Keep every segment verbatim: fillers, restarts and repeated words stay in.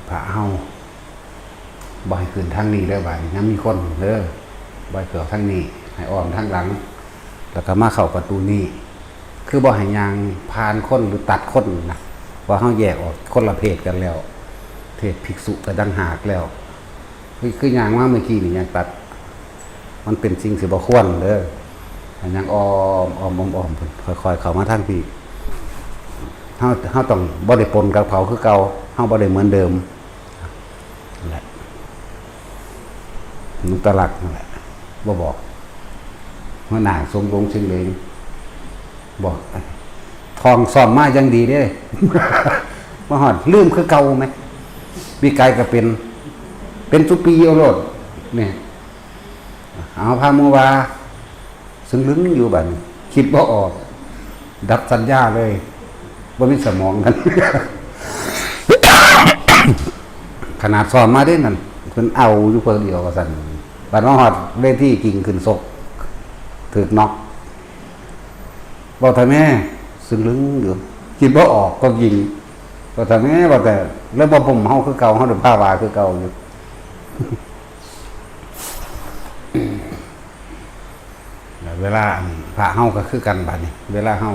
พระเฮา บ่ให้ขึ้นทางนี้เด้อบาดนี้ ยังมีคนเด้อ บ่ให้เข้าทางนี้ ให้อ้อมทางหลัง แล้วก็มาเข้าประตูนี้ คือบ่ให้ย่างผ่านคนหรือตัดคนนะ ว่าเฮาแยกออกคนละเพศกันแล้ว เพศภิกษุก็ต่างหากแล้ว คือ คือย่างมาเมื่อกี้นี่ ย่างตัด มันเป็นสิ่งที่บ่ควรเด้อ ย่างอ้อม อ้อม อ้อม อ้อม ค่อยๆ เข้ามาทางพี้ เฮา เฮาต้องบ่ได้ปนกับเขาคือเก่า เฮาบ่ได้เหมือนเดิม นั่นแหละ นุตลักษณ์นั่นแหละ บ่บอก หัวหน้าสมวงศ์เชียงเหลง บอก ท่องซ้อมมาอย่างดีเด้ มาฮอด ลืมคือเก่าไหม ปีกายก็เป็น เป็นสุปีเอาโลด เนี่ย เอาพาหมู่ว่า ซึ่งลึงอยู่บัดนี้ คิดบ่ออก ดับสัญญาเลย บ่มีสมองกัน ขนาดซ้อมมาเด้นั่น เพิ่นเอาอยู่เพิ่นเดียวว่าซั่น บัดมาฮอดเวที กิ่งขึ้นซก ถืกน็อก เว้าแต่แม่ ซึ่งลึงอยู่ คิดบ่ออกก็ยิง เว้าแต่แม่ เว้าแต่ แล้วบ่ผมเฮาคือเก่า เฮาได้พาว่าคือเก่าอยู่ เวลาอันพระเฮาก็คือกันบัดนี้ เวลาเฮา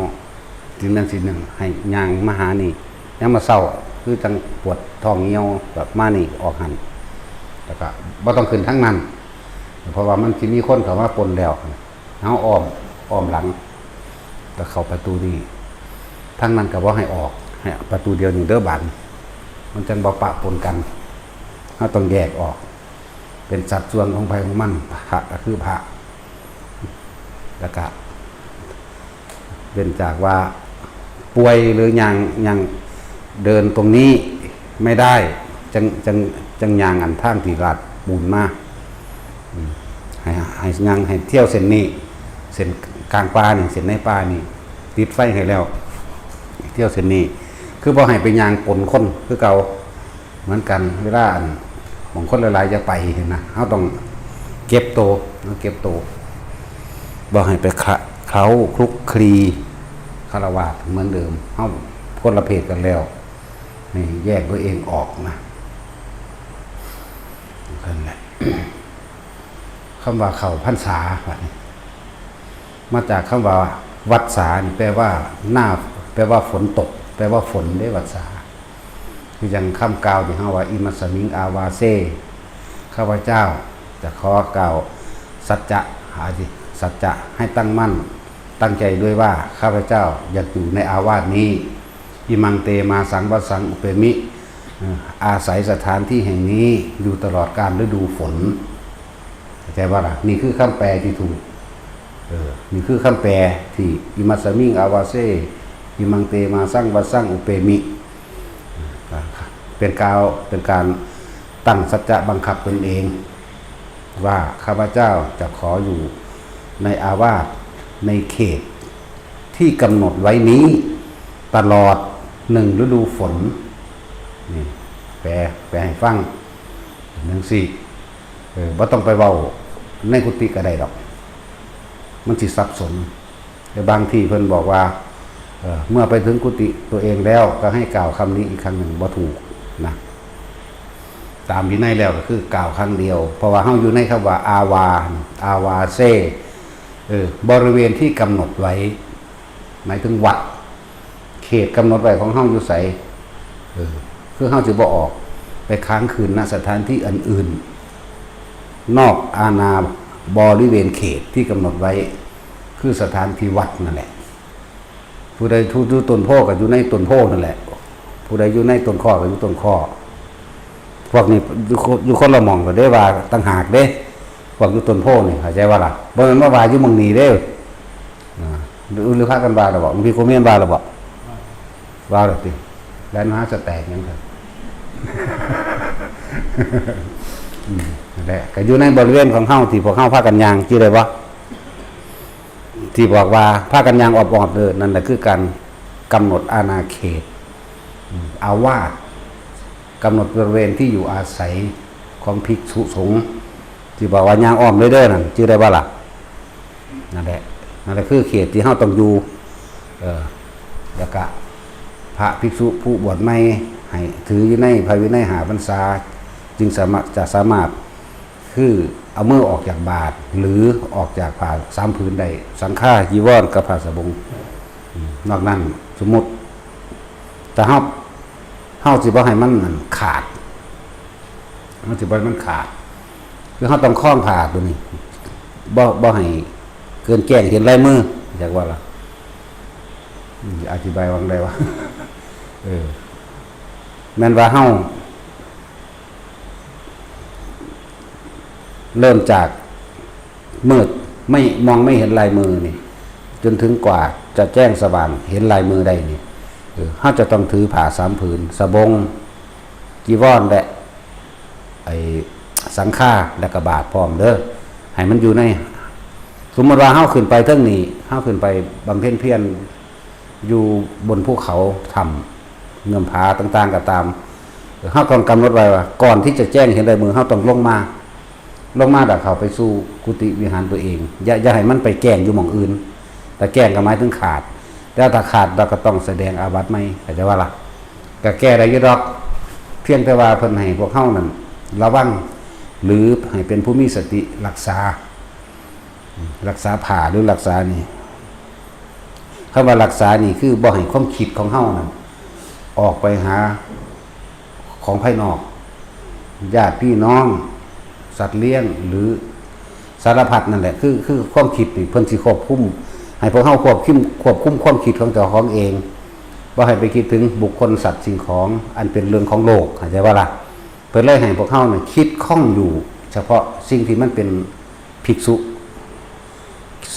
สินั่นสิหนึ่ง ให้ย่างมาหานี่ ยามมื้อเช้า คือจั่งปวดท้องเหี่ยว แบบมานี่ออกหั่น แล้วก็บ่ต้องขึ้นทางนั้น เพราะว่ามันสิมีคนเข้ามาปนแล้ว เฮาอ้อม อ้อมหลัง ก็เข้าประตูนี้ ทางนั้นก็บ่ให้ออก ให้ประตูเดียวนี่เด้อบาดนี้ มันจั่งบ่ปะปนกัน เฮาต้องแยกออก เป็นสัดส่วนของไผของมัน พระก็คือพระ แล้วก็ เว้นจากว่าป่วยหรือย่าง ย่างเดินตรงนี้ไม่ได้ จั่ง จั่ง จั่งย่างอันทางที่ลาดปูนมา อืม ให้ ให้ย่าง ให้เที่ยวเส้นนี้ เส้นกลางป่านี่ เส้นในป่านี่ ติดไฟให้แล้ว เที่ยวเส้นนี้ คือบ่ให้ไปย่างปนคนคือเก่า เหมือนกัน เวลาอัน บางคนหลายๆจะไปหั้นนะ เฮาต้องเก็บโต เฮาเก็บโต บ่ให้ไปคละเคล้าคลุกคลีฆราวาสเหมือนเดิม เฮาคนละเพศกันแล้ว นี่แยกตัวเองออกนะ นั่นแหละ คำว่าเข้าพรรษาบัดนี้ มาจากคำว่าวัสสานี่แปลว่าหน้า แปลว่าฝนตก แปลว่าฝนเด้ วัสสา คือจั่งคำกล่าวที่เฮาว่า อิมัสสมิงอาวาเส ข้าพเจ้าจะขอกล่าวสัจจะ หาสิ สัจจะให้ตั้งมั่น ตั้งใจด้วยว่าข้าพเจ้าอยากอยู่ในอาวาสนี้ อิมังเตมาสังวัสสังอุปเปมิ เอ่อ อาศัยสถานที่แห่งนี้อยู่ตลอดกาลฤดูฝน เข้าใจบ่ล่ะ นี่คือคำแปลที่ถูก เออ นี่คือคำแปลที่ อิมัสสมิงอาวาเส อิมังเตมาสังวัสสังอุปเปมิ อ่า เป็นกล่าว เป็นการตั้งสัจจะบังคับตนเอง ว่าข้าพเจ้าจะขออยู่ในอาวาส ในเขตที่กำหนดไว้นี้ ตลอดหนึ่งฤดูฝน นี่ แปล แปลให้ฟัง จั่งซี้ เออ บ่ต้องไปเว้าในกุฏิก็ได้ดอก มันสิสับสน แต่บางทีเพิ่นบอกว่า เอ่อ เมื่อไปถึงกุฏิตัวเองแล้วก็ให้กล่าวคำนี้อีกครั้งหนึ่ง บ่ถูกนะ ตามวินัยแล้วก็คือกล่าวครั้งเดียว เพราะว่าเฮาอยู่ในคำว่าอาวา อาวาเส เออ บริเวณที่กำหนดไว้ หมายถึงวัด เขตกำหนดไว้ของเฮาอยู่ไส เออ คือเฮาสิบ่ออก ไปค้างคืน ณ สถานที่อื่นๆ นอกอาณาบริเวณเขตที่กำหนดไว้ คือสถานที่วัดนั่นแหละ ผู้ใดอยู่ต้นโพธิ์ก็อยู่ในต้นโพธิ์นั่นแหละ ผู้ใดอยู่ในต้นข้อก็อยู่ต้นข้อ พวกนี้อยู่คน อยู่คนละหม่องก็ได้ว่าต่างหากเด้ พวกอยู่ต้นโพธิ์นี่ เข้าใจบ่ล่ะ บ่แม่นมาว่าอยู่หม่องนี้เด้ อ่า หรือ หรือพากันว่าแล้วบ่ หลวงพี่โคเมนว่าแล้วบ่ ว่าแล้วติ แล่นมาหาสแต็กหยังซั่น อืม นั่นแหละ ก็อยู่ในบริเวณของเฮาที่พวกเฮาพากันย่าง จื่อได้บ่ ที่บอกว่าพากันย่างอ้อมๆ เออ นั่นแหละคือการกำหนดอาณาเขต อืม อาวาส กำหนดบริเวณที่อยู่อาศัยของภิกษุสงฆ์ ที่บอกว่าย่างอ้อมเด้อนั่น จื่อได้บ่ล่ะ นั่นแหละ นั่นแหละคือเขตที่เฮาต้องอยู่ เออ แล้วก็พระภิกษุผู้บวชใหม่ให้ ถืออยู่ในพระวินัยห้าพรรษา จึงสามารถ จะสามารถ คือเอามือออกจากบาตร หรือออกจากผ้าสามผืนได้ สังฆา จีวร กับผ้าสบง นอกนั้น สมมุติ ถ้าเฮา เฮาสิบ่ให้มันขาด เฮาสิบ่ให้มันขาด คือเฮาต้องคล้องผ้าตัวนี้ บ่ บ่ให้เกินแจ้งเห็นลายมือ อยากว่าล่ะ อืม อธิบายว่าไงวะ เออ แม่นว่าเฮา เริ่มจากมืด ไม่ มองไม่เห็นลายมือนี่ จนถึงกว่าจะแจ้งสว่างเห็นลายมือได้นี่ เออ เฮาจะต้องถือผ้าสามผืน สบง จีวร และ ไอ้ สังฆา และกบาตรพร้อมเด้อ ให้มันอยู่ใน สมมติว่าเฮาขึ้นไปเทิงนี้ เฮาขึ้นไปบำเพ็ญเพียรอยู่บนภูเขา ถ้ำ เงื้อมผาต่างๆ ก็ตาม เฮาต้องกำหนดไว้ว่า ก่อนที่จะแจ้งเห็นลายมือ เฮาต้องลงมา ลงมาแล้วเข้าไปสู่กุฏิวิหารตัวเอง อย่า อย่าให้มันไปแจ้งอยู่หม่องอื่น แต่แจ้งก็หมายถึงขาด แต่ถ้าขาดเราก็ต้องแสดงอาบัติใหม่ เข้าใจว่าล่ะ ก็แก้ได้อยู่ดอก เพียงแต่ว่าเพิ่นให้พวกเฮานั่นระวัง หรือให้เป็นผู้มีสติรักษา รักษาผ้าหรือรักษานี่ คำว่ารักษานี่คือบ่ให้ความคิดของเฮานั่นออกไปหาของภายนอก ญาติพี่น้อง สัตว์เลี้ยง หรือสารพัดนั่นแหละ คือ คือความคิดนี่เพิ่นสิควบคุม ให้พวกเฮาควบคุม ควบคุมความคิดของเจ้าของเอง บ่ให้ไปคิดถึงบุคคลสัตว์สิ่งของ อันเป็นเรื่องของโลก เข้าใจว่าล่ะ เพิ่นเลยให้พวกเฮาเนี่ยคิดข้องอยู่ เฉพาะสิ่งที่มันเป็นภิกษุ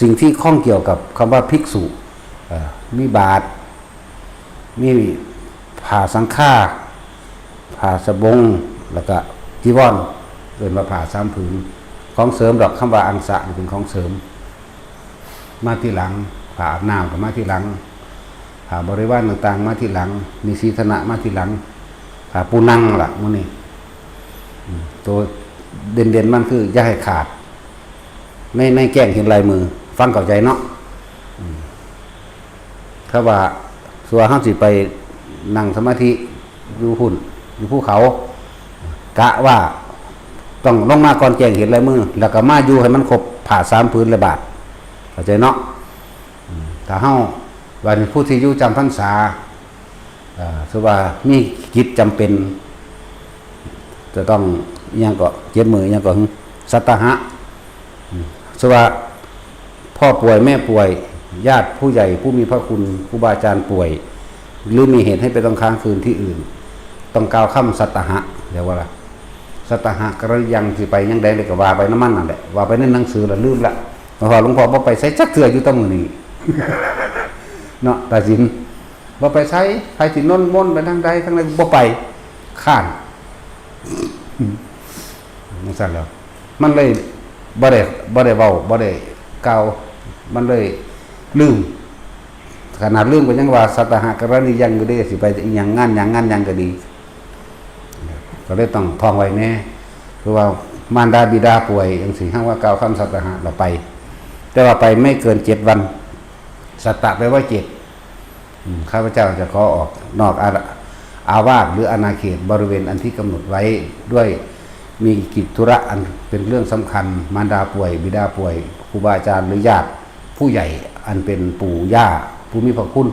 สิ่งที่ข้องเกี่ยวกับคำว่าภิกษุ เอ่อ มีบาตร มีผ้าสังฆา ผ้าสบง แล้วก็จีวร เอิ้นว่าผ้าสามผืน ของเสริมดอก คำว่าอังสะนี่เป็นของเสริม มาทีหลัง ผ้าอาบน้ำก็มาทีหลัง ผ้าบริวารต่างๆ มาทีหลัง นิสีทนะมาทีหลัง ผ้าปูนังล่ะมื้อนี้ อืม ตัวเด่นๆ มันคืออย่าให้ขาด ใน ในแจ้งเห็นลายมือ ฟังเข้าใจเนาะ อืม ถ้าว่า ส่วนเฮาสิไปนั่งสมาธิอยู่พุ้น อยู่ภูเขา กะว่าต้องลงมาก่อนแจ้งเห็นลายมือ แล้วก็มาอยู่ให้มันครบผ้าสามผืนและบาตร เข้าใจเนาะ อืม ถ้าเฮา ว่าผู้ที่อยู่จำพรรษา เอ่อ ถือว่ามีกิจจำเป็น จะต้องอิหยังก็ เจ็ดมื้ออิหยังก็ สัตตหะ อืม ถือว่า พ่อป่วยแม่ป่วย ญาติผู้ใหญ่ผู้มีพระคุณ ครูบาอาจารย์ป่วย หรือมีเหตุให้ไปต้องค้างคืนที่อื่น ต้องกล่าวคำสัตตหะ เรียกว่าล่ะ สัตตหะกริยัง สิไปยังใดเลยก็ว่าไปนำมันนั่นแหละ ว่าไปในหนังสือละลืมละ เพราะว่าหลวงพ่อบ่ไปไสจักเทื่ออยู่แต่มื้อนี้ เนาะ ตาสิน บ่ไปไส ไผสินิมนต์ไปทางใดทางใด บ่ไป ค้าน จั่งซั่นแหล้ว มันเลยบ่ได้ บ่ได้เว้า บ่ได้กล่าว มันเลยลืม ขนาดลืมก็ยังว่า สัตตหะกริยังอยู่เด้ สิไปอิหยัง งานหยัง งานหยังก็ดี ก็เลยต้องท่องไว้แน่ คือว่ามารดาบิดาป่วยจั่งซี้ เฮาว่ากล่าวคำสัตตหะแล้วไป แต่ว่าไปไม่เกินเจ็ดวัน สัตตะแปลว่าเจ็ด อืม ข้าพเจ้าจะขอออกนอกอา อาวาสหรืออาณาเขตบริเวณอันที่กำหนดไว้ ด้วยมีกิจธุระอันเป็นเรื่องสำคัญ มารดาป่วย บิดาป่วย ครูบาอาจารย์หรือญาติผู้ใหญ่อันเป็นปู่ย่าผู้มีพระคุณ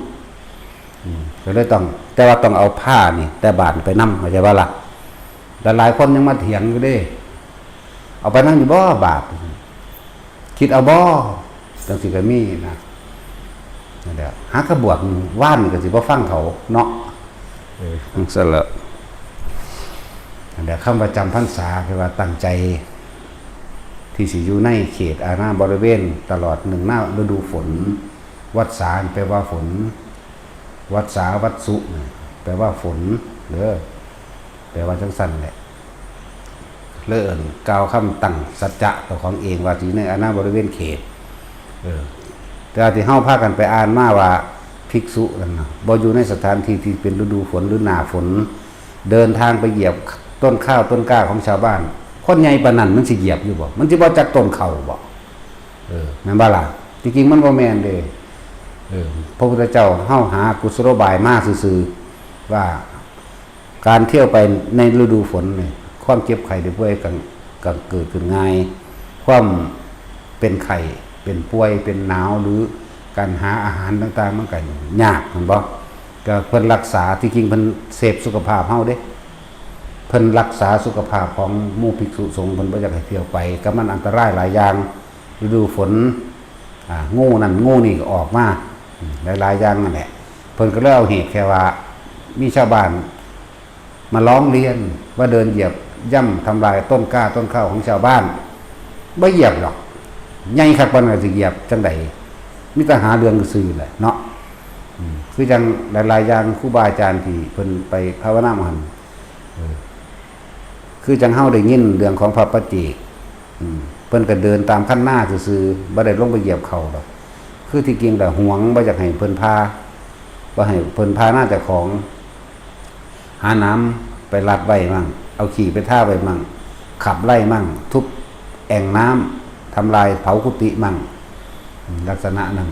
อืม ก็เลยต้อง แต่ว่าต้องเอาผ้านี่ แต่บาตรไปนำ เข้าใจบ่ล่ะ หลายๆ คนยังมาเถียงอยู่เด้ เอาไปนำอยู่บ่บาตร คิดเอาบ่ จั่งซี้ก็มีนะ นั่นแหละ หากะบวชว่านก็สิบ่ฟังเขาเนาะ เออ จั่งซั่นละ นั่นแหละ คำว่าจำพรรษา คือว่าตั้งใจ ที่สิอยู่ในเขตอาณาบริเวณตลอดหนึ่งหน้าฤดูฝน วัสสา แปลว่าฝน วัสสา วัสสุ นะ แปลว่าฝน เด้อ แปลว่าจั่งซั่นแหละ เลยเอิ้นกล่าวคำตั้งสัจจะต่อของเองว่าสิอยู่ในอาณาบริเวณเขต เออ แต่ที่เฮาพากันไปอ่านมาว่าภิกษุนั่นน่ะ บ่อยู่ในสถานที่ที่เป็นฤดูฝนหรือหน้าฝน เดินทางไปเหยียบต้นข้าวต้นกล้าของชาวบ้าน คนใหญ่ปานนั้นมันสิเหยียบอยู่บ่ มันสิบ่จักต้นข้าวบ่ เออ แม่นบ่ล่ะ จริงๆ มันบ่แม่นเด้ เออ พระพุทธเจ้าเฮาหากุศโลบายมาซื่อๆ ว่า การเที่ยวไปในฤดูฝนเนี่ย ความเจ็บไข้ได้ป่วยก็ก็เกิดขึ้นง่าย ความเป็นไข้เป็นป่วยเป็นหนาว หรือการหาอาหารต่างๆ มันก็ยาก แม่นบ่ ก็เพิ่นรักษา ที่จริงเพิ่นเซฟสุขภาพเฮาเด้ เพิ่นรักษาสุขภาพของหมู่ภิกษุสงฆ์ เพิ่นบ่อยากให้เที่ยวไป ก็มันอันตรายหลายอย่าง ฤดูฝน อ่า งูนั่นงูนี่ก็ออกมา อืม หลายๆ อย่างนั่นแหละ เพิ่นก็เลยเอาเหตุแค่ว่า มีชาวบ้านมาร้องเรียนว่าเดินเหยียบย่ำทำลายต้นกล้าต้นข้าวของชาวบ้าน บ่เหยียบดอก ใหญ่คักปานนั้นสิเหยียบจั่งใด มีแต่หาเรื่องซื่อแหละเนาะ อืม คือจั่งหลายๆ อย่าง ครูบาอาจารย์ที่เพิ่นไปภาวนาหม่องหั่น เออ คือจั่งเฮาได้ยินเรื่องของพระปัจเจก อืม เพิ่นก็เดินตามคันนาซื่อๆ บ่ได้ลงไปเหยียบเขาดอก คือที่จริงก็หวง บ่อยากให้เพิ่นพา บ่ให้เพิ่นพานาเจ้าของ หาน้ำไปราดไว้มั่ง เอาขี้ไปทาไว้มั่ง ขับไล่มั่ง ทุบแอ่งน้ำ ทำลายเผากุฏิมั่ง อืม ลักษณะนั้น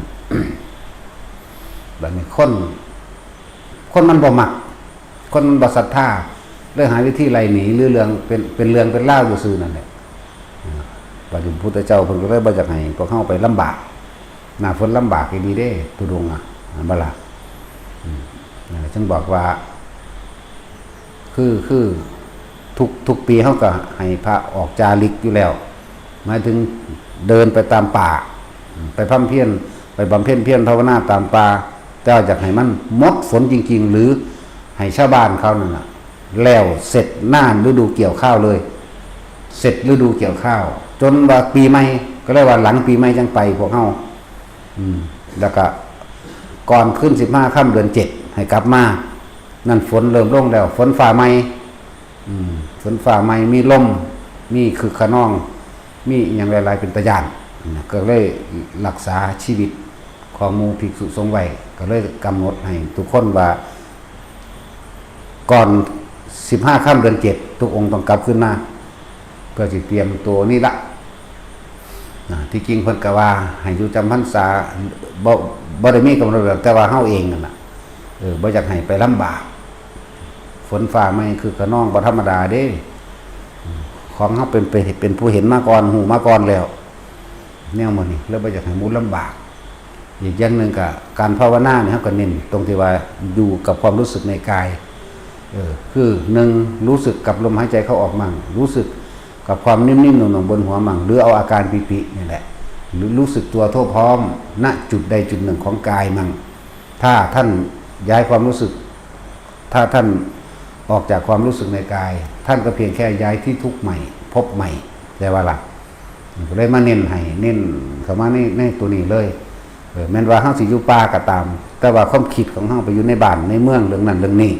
บัดนี้คน คนมันบ่มัก คนมันบ่ศรัทธา เลยหาวิธีไล่หนี หรือเรื่องเป็น เป็นเรื่องเป็นราวอยู่ซื่อนั่นแหละ อ่า บัดนี้พระพุทธเจ้าเพิ่นก็เลยบ่อยากให้พวกเฮาไปลำบาก หน้าฝนลำบากอีหลีเด้ ธุดงค์อ่ะ แม่นบ่ล่ะ อืม นั่นแหละ จึงบอกว่า คือ คือ ทุก ทุกปีเฮาก็ให้พระออกจาริกอยู่แล้ว หมายถึงเดินไปตามป่า ไปพำเพ็ญ ไปบำเพ็ญเพียรภาวนาตามป่า แต่ว่าอยากให้มันหมดฝนจริงๆ หรือให้ชาวบ้านเขานั่นน่ะ แล้วเสร็จหน้าฤดูเกี่ยวข้าวเลย เสร็จฤดูเกี่ยวข้าว จนว่าปีใหม่ ก็เลยว่าหลังปีใหม่จั่งไปพวกเฮา อืม แล้วก็ก่อนขึ้นสิบห้าค่ำเดือนเจ็ดให้กลับมา นั่นฝนเริ่มลงแล้ว ฝนฟ้าใหม่ อืม ฝนฟ้าใหม่ มีลม มีคึกคะนอง มีอิหยังหลายๆ เป็นตาย้านนะ ก็เลยรักษาชีวิตของหมู่ภิกษุสงฆ์ไว้ ก็เลยกำหนดให้ทุกคนว่า ก่อนสิบห้าค่ำเดือนเจ็ด ทุกองค์ต้องกลับคืนมา เพื่อสิเตรียมตัวนี่ละ นะ ที่จริงเพิ่นก็ว่าให้อยู่จำพรรษา บ่ บ่ได้มีกำหนดดอก แต่ว่าเฮาเองนั่นน่ะ เออ บ่อยากให้ไปลำบาก ฝนฟ้าใหม่คึกคะนองบ่ธรรมดาเด้ ของเฮาเป็น เป็น เป็นผู้เห็นมาก่อน ฮู้มาก่อนแล้ว แนวหมู่นี้ แล้วบ่อยากให้หมู่ลำบาก อีกอย่างหนึ่งก็การภาวนาเนี่ย เฮาก็เน้นตรงที่ว่าอยู่กับความรู้สึกในกาย เออ คือหนึ่ง รู้สึกกับลมหายใจเข้าออกมั่ง รู้สึกกับความนิ่มๆ หน่วงๆ บนหัวมั่ง หรือเอาอาการปีตินี่แหละ หรือรู้สึกตัวทั่วพร้อม ณ จุดใดจุดหนึ่งของกายมั่ง ถ้าท่านย้ายความรู้สึก ถ้าท่านออกจากความรู้สึกในกาย ท่านก็เพียงแค่ย้ายที่ทุกข์ใหม่ ภพใหม่ แต่ว่าล่ะ ก็เลยมาเน้นให้ เน้นเข้ามาใน ในตัวนี้เลย เออ แม่นว่าเฮาสิอยู่ป่าก็ตาม แต่ว่าความคิดของเฮาไปอยู่ในบ้านในเมือง เรื่องนั้นเรื่องนี้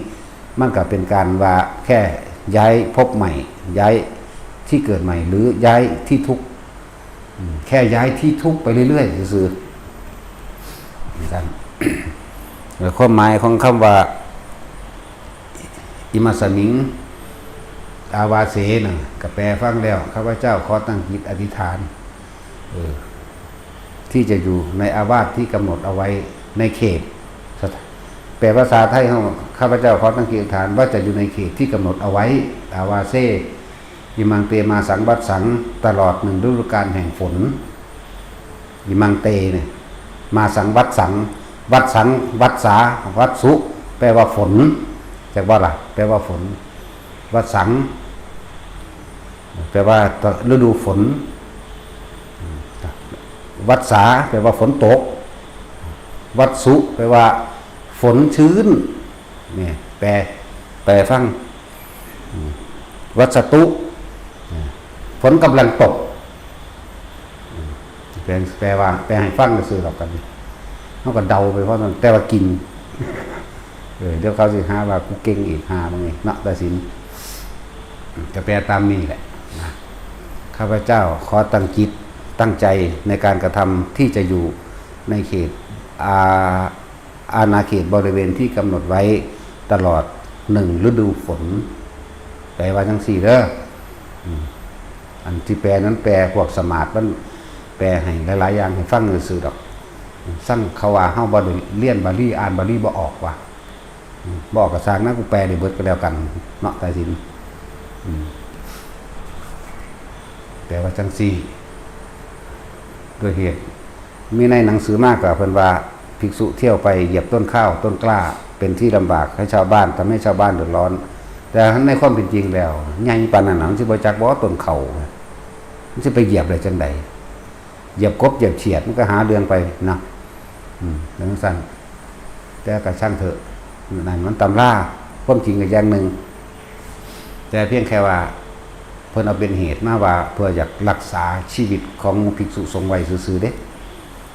มันก็เป็นการว่าแค่ย้ายภพใหม่ ย้ายที่เกิดใหม่ หรือย้ายที่ทุกข์ อืม แค่ย้ายที่ทุกข์ไปเรื่อยๆ ซื่อๆ นะครับ แล้วความหมายของคำว่า อิมัสสมิง อาวาเสนะ ก็แปลฟังแล้ว ข้าพเจ้าขอตั้งจิตอธิษฐาน เออ ที่จะอยู่ในอาวาสที่กำหนดเอาไว้ ในเขต แปลภาษาไทยเฮา ข้าพเจ้าขอตั้งจิตอธิษฐานว่าจะอยู่ในเขตที่กำหนดเอาไว้ อาวาเส อิมังเตมาสังวัตสัง ตลอดหนึ่งฤดูกาลแห่งฝน อิมังเตเนี่ย มาสังวัตสัง วัตสัง วัตสา วัตสุ แปลว่าฝน จักบ่ล่ะ แปลว่าฝน วัตสัง แปลว่าฤดูฝน วัตสา แปลว่าฝนตก วัตสุ แปลว่าฝนชื้น เนี่ย แปล แปลฟัง อืม วัสตุ อ่า ฝนกำลังตก อืม แปล แปลว่า แปลให้ฟังซื่อๆ ดอกกันนี่ เฮาก็เดาไปเพราะนั้น แต่ว่ากิน เออ เดี๋ยวเขาสิหาว่ากูเก่งอีก หามึงนี่เนาะ ตัดสิน จะแปลตามนี้แหละนะ ข้าพเจ้าขอตั้งจิต ตั้งใจในการกระทำที่จะอยู่ในเขต อา อาณาเขตบริเวณที่กำหนดไว้ตลอดหนึ่งฤดูฝน แปลว่าจังซี่เด้อ อืม อันที่แปลนั้นแปลพวกสมาร์ทมันแปลให้หลายๆ อย่างให้ฟังซื่อๆ ดอก ซังเขาว่าเฮาบ่ได้เรียนบาลี อ่านบาลีบ่ออกว่ะ บ่ออกกระซางนะ กูแปลได้เบิดก็แล้วกันเนาะ ตายสิน อืม แปลว่าจังซี่ ด้วยเหตุ มีในหนังสือมากกว่าเพิ่นว่า ภิกษุเที่ยวไปเหยียบต้นข้าวต้นกล้า เป็นที่ลำบากให้ชาวบ้าน ทำให้ชาวบ้านเดือดร้อน แต่ในความเป็นจริงแล้ว ใหญ่ปานนั้นน่ะ มันสิบ่จักบ่ต้นข้าว มันสิไปเหยียบได้จังใด เหยียบกบเหยียบเขียดมันก็หาเรื่องไปนะ อืมจังซั่น แต่ก็ช่างเถอะ นั่นมันตำรา ความจริงก็อย่างหนึ่ง แต่เพียงแค่ว่า เพิ่นเอาเป็นเหตุมาว่า เพื่ออยากรักษาชีวิตของหมู่ภิกษุสงฆ์ไว้ซื่อๆเด้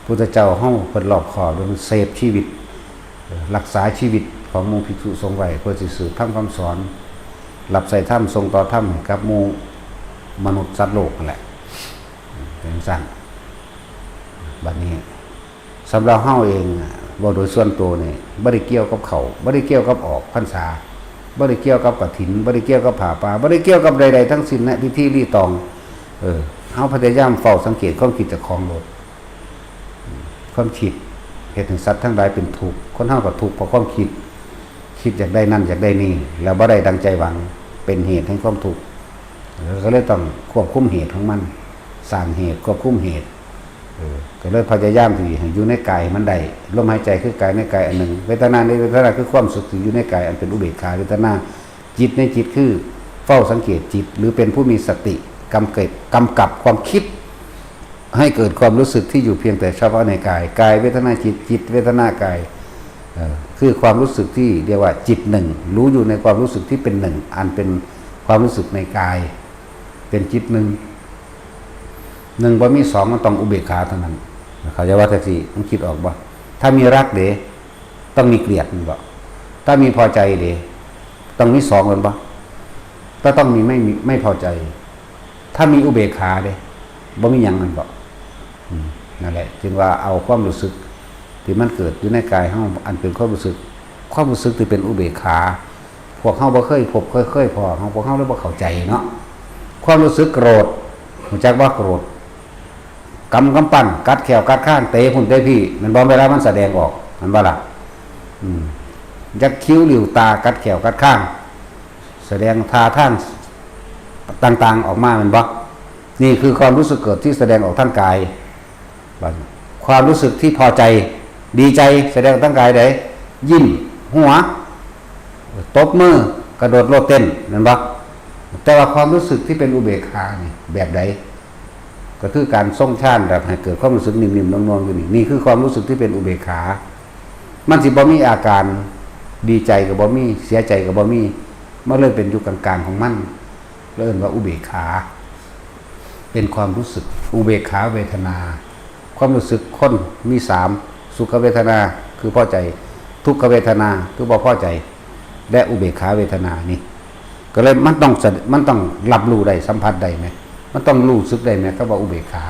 พุทธเจ้าเฮาเพิ่นรอบคอบ เพิ่นเซฟชีวิต รักษาชีวิตของหมู่ภิกษุสงฆ์ไว้ เพื่อสิสืบธรรมคำสอน รับใช้ธรรม ส่งต่อธรรมให้กับหมู่มนุษย์สัตว์โลกนั่นแหละ เป็นจังซั่น บัดนี้ สำหรับเฮาเองน่ะ เว้าโดยส่วนตัวนี่ บ่ได้เกี่ยวกับข้าว บ่ได้เกี่ยวกับออกพรรษา บ่ได้เกี่ยวกับกฐิน บ่ได้เกี่ยวกับผ้าป่า บ่ได้เกี่ยวกับใดๆทั้งสิ้นนะ พิธีรีตอง เออ เฮาพยายามเฝ้าสังเกตความคิดเจ้าของโลด ความคิดเฮ็ดให้สัตว์ทั้งหลายเป็นทุกข์ คนเฮาก็ทุกข์เพราะความคิด คิดอยากได้นั่นอยากได้นี่ แล้วบ่ได้ดังใจหวัง เป็นเหตุแห่งความทุกข์ เออ ก็เลยต้องควบคุมเหตุของมัน สร้างเหตุ ควบคุมเหตุ เออ ก็เลยพยายามที่ให้อยู่ในกายให้มันได้ ลมหายใจคือกายในกายอันหนึ่ง เวทนาในเวทนาคือความสุขที่อยู่ในกายอันเป็นอุเบกขาเวทนา จิตในจิตคือเฝ้าสังเกตจิต หรือเป็นผู้มีสติกำเก็บ กำกับความคิด ให้เกิดความรู้สึกที่อยู่เพียงแต่เฉพาะในกาย กายเวทนาจิต จิตเวทนากาย เอ่อ คือความรู้สึกที่เรียกว่าจิตหนึ่ง รู้อยู่ในความรู้สึกที่เป็นหนึ่ง อันเป็นความรู้สึกในกาย เป็นจิตหนึ่ง หนึ่งบ่มีสอง มันต้องอุเบกขาเท่านั้น เขาจะว่าแท็กซี่ มันคิดออกบ่ ถ้ามีรักเด้ ต้องมีเกลียด มันบอก ถ้ามีพอใจเด้ ต้องมีสอง มันบอก ก็ต้องมีไม่มี ไม่พอใจ ถ้ามีอุเบกขาเด้ บ่มีหยัง มันบอก อืม นั่นแหละ จึงว่าเอาความรู้สึกที่มันเกิดอยู่ในกายเฮา อันเป็นความรู้สึก ความรู้สึกที่เป็นอุเบกขา พวกเฮาบ่เคยพบ เคย เคยพ้อ เฮา พวกเฮาเลยบ่เข้าใจเนาะ ความรู้สึกโกรธ รู้จักว่าโกรธ กำกำปั้น กัดแข้วกัดคาง เตะพุ่นเตะพี่ มันบ่เวลามันแสดงออก มันบ่ล่ะ อืม ยักคิ้วหลิ้วตา กัดแข้วกัดคาง แสดงท่าทางต่างๆออกมา มันบ่ นี่คือความรู้สึกเกิดที่แสดงออกทางกาย ความรู้สึกที่พอใจ ดีใจ แสดงออกทางกายใด ยิ้ม หัว ตบมือ กระโดดโลดเต้น นั่นบ่ แต่ว่าความรู้สึกที่เป็นอุเบกขานี่แบบใด ก็คือการทรงฌานแบบให้เกิดความรู้สึกนิ่มๆนวลๆอยู่นี่ นี่คือความรู้สึกที่เป็นอุเบกขา มันสิบ่มีอาการ ดีใจก็บ่มี เสียใจก็บ่มี มันเลยเป็นอยู่กลางๆของมัน เรียกว่าอุเบกขา เป็นความรู้สึก อุเบกขาเวทนา ความรู้สึกคนมีสาม สุขเวทนา คือพอใจ ทุกขเวทนา คือบ่พอใจ และอุเบกขาเวทนานี่ ก็เลยมันต้องสะ- มันต้องรับรู้ได้ สัมผัสได้ไหม มันต้องรู้สึกได้ไหม ก็ว่าอุเบกขา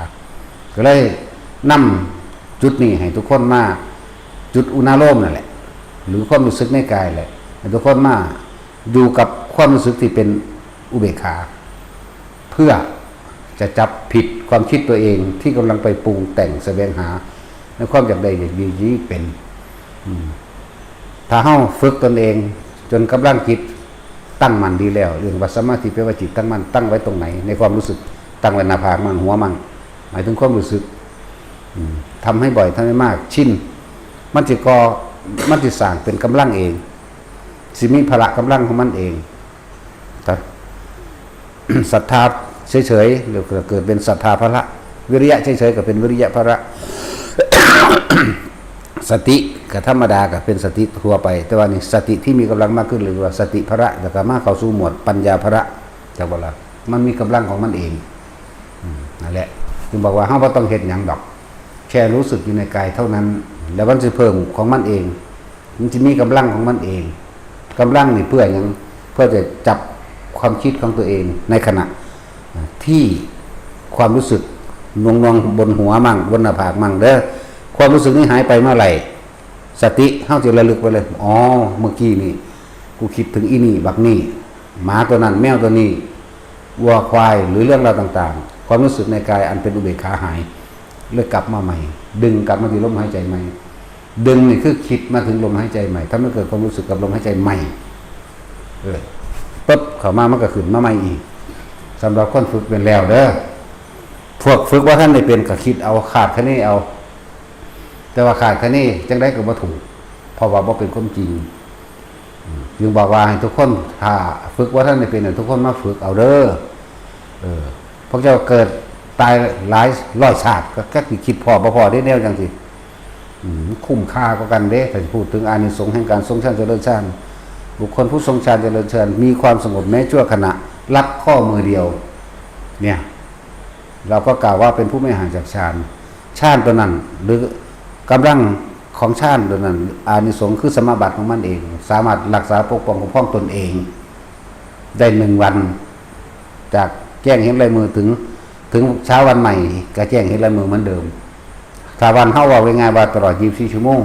ก็เลยนำจุดนี้ให้ทุกคนมา จุดอุณาโลมนั่นแหละ หรือความรู้สึกในกายแหละ ให้ทุกคนมาอยู่กับความรู้สึกที่เป็นอุเบกขา เพื่อจะจับผิดความคิดตัวเองที่กำลังไปปรุงแต่งแสวงหา ในความอยากได้อยากดีนี้เป็น อืม ถ้าเฮาฝึกตนเองจนกำลังจิตตั้งมั่นดีแล้ว เรียกว่าสมาธิแปลว่าจิตตั้งมั่น ตั้งไว้ตรงไหน ในความรู้สึก ตั้งไว้หน้าผากมั่ง หัวมั่ง หมายถึงความรู้สึก อืม ทำให้บ่อย ทำให้มาก ชิน มันสิก่อ มันสิสร้างเป็นกำลังเอง สิมีพละกำลังของมันเอง ครับ ศรัทธาเฉยๆ เดี๋ยวก็เกิดเป็นศรัทธาพละ วิริยะเฉยๆ ก็เป็นวิริยะพละ สติก็ธรรมดา ก็เป็นสติทั่วไป แต่ว่านี่สติที่มีกำลังมากขึ้น เรียกว่าสติพละ แล้วก็มาเข้าสู่หมวดปัญญาพละ จักบ่ล่ะ มันมีกำลังของมันเอง อืม นั่นแหละ จึงบอกว่าเฮาบ่ต้องเฮ็ดหยังดอก แค่รู้สึกอยู่ในกายเท่านั้น แล้วมันสิเพิ่มของมันเอง มันสิมีกำลังของมันเอง กำลังนี่เพื่อหยัง เพื่อจะจับความคิดของตัวเองในขณะ ที่ความรู้สึกหน่วงๆบนหัวมั่ง บนหน้าผากมั่งเด้อ ความรู้สึกนี้หายไปเมื่อไหร่ สติเฮาจะระลึกไปเลย อ๋อ เมื่อกี้นี่ กูคิดถึงอีนี่ บักนี่ หมาตัวนั้น แมวตัวนี้ วัวควาย หรือเรื่องราวต่างๆ ความรู้สึกในกายอันเป็นอุเบกขาหาย เลยกลับมาใหม่ ดึงกลับมาที่ลมหายใจใหม่ ดึงนี่คือคิดมาถึงลมหายใจใหม่ ถ้ามันเกิดความรู้สึกกับลมหายใจใหม่ เออ ปุ๊บ เข้ามามันก็ขึ้นมาใหม่อีก สำหรับคนฝึกเป็นแล้วเด้อ พวกฝึกว่าท่านได้เป็นก็คิดเอา คาดคะเนเอา แต่ว่าคาดคะเนจังไดก็บ่ถูก เพราะว่าบ่เป็นความจริง อืม จึงบอกว่าให้ทุกคน ถ้าฝึกว่าท่านได้เป็นน่ะ ทุกคนมาฝึกเอาเด้อ เออ พวกเจ้าเกิดตายหลายร้อยชาติ ก็จักสิคิดพ้อบ่พ้อได้แนวจังซี่ อืม คุ้มค่ากว่ากันเด้ ถ้าพูดถึงอานิสงส์แห่งการทรงฌานเจริญฌาน บุคคลผู้ทรงฌานเจริญฌาน มีความสงบแม้ชั่วขณะ ลัดข้อมือเดียว เนี่ย เราก็กล่าวว่าเป็นผู้ไม่ห่างจากฌาน ฌานตัวนั้น หรือกำลังของฌานตัวนั้น อานิสงส์คือสมาบัติของมันเอง สามารถรักษาปกป้องคุ้มครองตนเอง ได้หนึ่งวัน จากแจ้งเห็นลายมือถึง ถึงเช้าวันใหม่ ก็แจ้งเห็นลายมือเหมือนเดิม ถ้าวันเฮาเว้าง่ายๆว่าตลอดยี่สิบสี่ชั่วโมง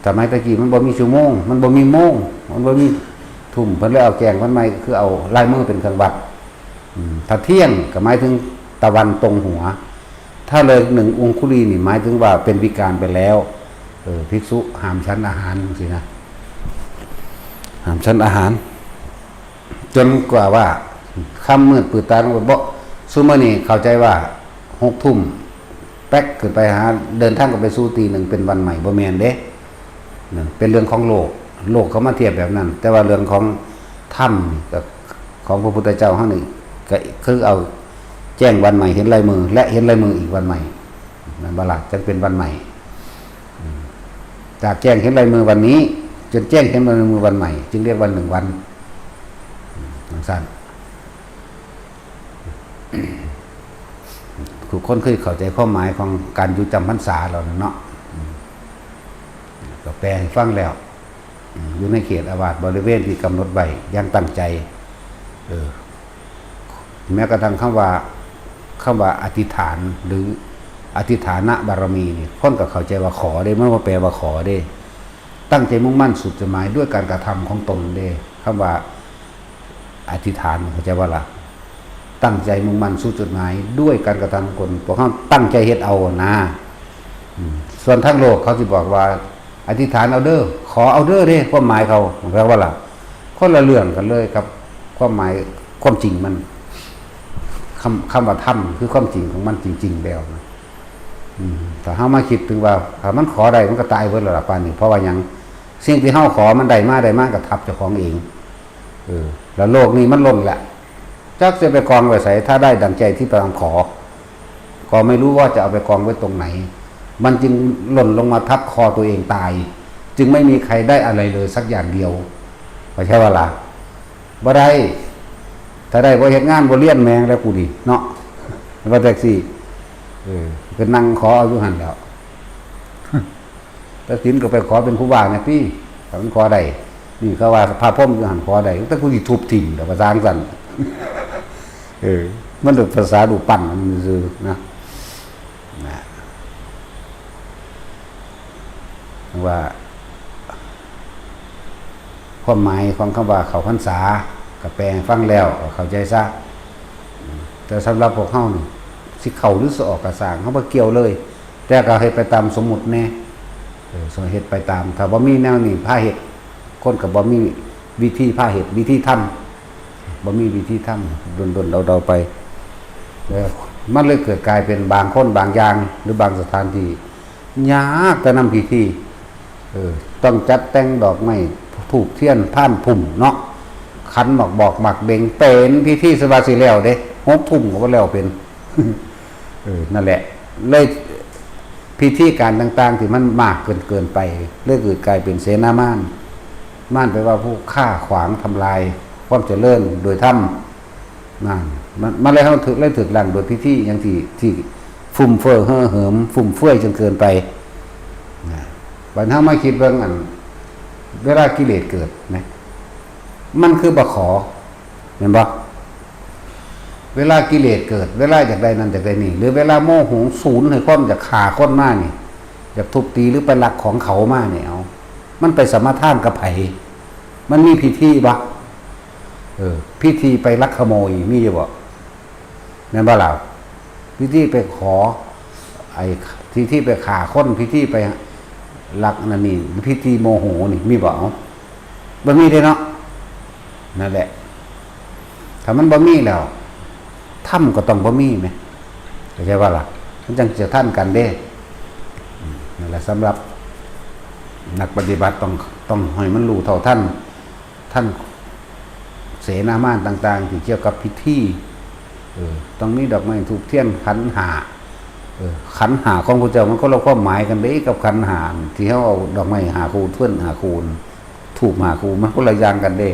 สมัยตะกี้มันบ่มีชั่วโมง มันบ่มีโมง มันบ่มีทุ่ม เพิ่นเลยเอาแจ้งวันใหม่ คือเอาลายมือเป็นเครื่องวัด อืม ถ้าเที่ยงก็หมายถึงตะวันตรงหัว ถ้าเลยหนึ่งองคุลีนี่หมายถึงว่าเป็นวิกาลไปแล้ว เออ ภิกษุห้ามฉันอาหารจังซี้นะ ห้ามฉันอาหาร จนกว่าว่าค่ำมืดปืดตาลงไป บ่ ซุมื้อนี้เข้าใจว่าหกทุ่ม แป๊กขึ้นไปหา เดินทางกันไปสู่ตีหนึ่งเป็นวันใหม่ บ่แม่นเด้ นั่นเป็นเรื่องของโลก โลกเขามาเทียบแบบนั้น แต่ว่าเรื่องของธรรมนี่ก็ ของพระพุทธเจ้าเฮานี่ก็คือเอาแจ้งวันใหม่เห็นลายมือ และเห็นลายมืออีกวันใหม่ นั่นบ่ล่ะ จังเป็นวันใหม่ อืม จากแจ้งเห็นลายมือวันนี้ จนแจ้งเห็นลายมือวันใหม่ จึงเรียกวันหนึ่งวัน อืม จังซั่น ทุกคนเคยเข้าใจความหมายของการอยู่จำพรรษาแล้วเนาะ อืม ก็แปลให้ฟังแล้ว อืม อยู่ในเขตอาวาสบริเวณที่กำหนดไว้อย่างตั้งใจ เออ แม้กระทั่งคำว่า คำว่าอธิษฐาน หรืออธิษฐานบารมีนี่ คนก็เข้าใจว่าขอเด้ มันบ่แปลว่าขอเด้ ตั้งใจมุ่งมั่นสู่จุดหมายด้วยการกระทำของตนเด้ คำว่าอธิษฐาน เข้าใจบ่ล่ะ ตั้งใจมุ่งมั่นสู่จุดหมายด้วยการกระทำของตน พวกเฮาตั้งใจเฮ็ดเอานะ อืม ส่วนทางโลกเขาสิบอกว่า อธิษฐานเอาเด้อ ขอเอาเด้อเด้ ความหมายเขา แปลว่าล่ะ คนละเรื่องกันเลยครับ ความหมาย ความจริงมัน คำ คำว่าธรรมคือความจริงของมันจริงๆแล้วนะ อืม ถ้าเฮามาคิดถึงว่า ถ้ามันขอได้มันก็ตายเบิดแล้วล่ะป่านนี้ เพราะว่าหยัง สิ่งที่เฮาขอมันได้มา ได้มาก็ทับเจ้าของเอง เออ แล้วโลกนี้มันล่นแหละ จักจะไปกองไว้ไส ถ้าได้ดังใจที่ตนขอ ก็ไม่รู้ว่าจะเอาไปกองไว้ตรงไหน มันจึงหล่นลงมาทับคอตัวเองตาย จึงไม่มีใครได้อะไรเลยสักอย่างเดียว เข้าใจบ่ล่ะ บ่ได้ ถ้าได้บ่เฮ็ดงานบ่เรียนแม่งแล้วกูนี่เนาะ ว่าจั่งซี้ เออ ก็นั่งขอเอาอยู่หั่นแหล้ว ตัดสินก็ไปขอเป็นผู้ว่าเนี่ยพี่ ถ้ามันขอได้ นี่เขาว่าพระพรหมอยู่หั่นขอได้ แต่กูสิทุบทิ้งดอก ว่าซั่น เออ มันเป็นภาษารูปปั้นมันซื่อนะ นะ ว่า ความหมายของคำว่าเข้าพรรษา ก็แปลให้ฟังแล้ว ก็เข้าใจซะ แต่สำหรับพวกเฮานี่ สิเข้าหรือสิออกก็ซ่าง เฮาบ่เกี่ยวเลย แต่ก็เฮ็ดไปตามสมมุติแน่ เออ เฮ็ดไปตาม ถ้าบ่มีแนวนี้พาเฮ็ด คนก็บ่มีวิธีพาเฮ็ด วิธีทำ บ่มีวิธีทำ ดนๆ เดาๆ ไป เออ มันเลยเกิดกลายเป็นบางคนบางอย่าง หรือบางสถานที่ ยากแต่นำพิธี เออ ต้องจัดแต่งดอกไม้ ธูปเทียน พานพุ่มเนาะ ขันหมากบอกหมากเบง เป็นพิธีสบายสิแล้วเด้ หกทุ่มก็บ่แล้วเป็น เออ นั่นแหละ เลยพิธีการต่างๆ ที่มันมากเกิน เกินไป เลยเกิดกลายเป็นเสนามาร มารแปลว่าผู้ฆ่าขวางทำลายความเจริญโดยธรรม นั่น มัน มันเลยเฮาถืก เลยถืกล้างโดยพิธีอย่างที่ ที่ฟุ่มเฟือยเห่อเหิม ฟุ่มเฟือยจนเกินไป นะ บัดเฮามาคิดเบิ่งอัน เวลากิเลสเกิดนะ มันคือบ่ขอ แม่นบ่ เวลากิเลสเกิด เวลาอยากได้นั่นอยากได้นี่ หรือเวลาโมโหสูนให้คนอยากฆ่าคนมานี่ อยากทุบตีหรือไปลักของเขามานี่ เอา มันไปสมาทานกับไผ มันมีพิธีบ่ เออ พิธีไปลักขโมยมีอยู่บ่ แม่นบ่ล่ะ พิธีไปขอ ไอ้ พิธีไปฆ่าคน พิธีไป รักนั่นนี่ พิธีโมโหนี่มีบ่ เอ้า บ่มีเด้เนาะ นั่นแหละ ถ้ามันบ่มีแล้ว ธรรมก็ต้องบ่มีแหม เข้าใจบ่ล่ะ มันจั่งจะทันกันเด้ อืม นั่นแหละ สำหรับนักปฏิบัติต้อง ต้องให้มันรู้เท่าทัน ทันเสนามานต่างๆ ที่เกี่ยวกับพิธี เออ ต้องมีดอกไม้ธูปเทียนขันห้า เออ ขันห้าของพระเจ้ามันคนละความหมายกันเด้กับขันห้าที่เฮาเอาดอกไม้ห้าคู่ เทียนห้าคู่ ธูปห้าคู่ มันคนละอย่างกันเด้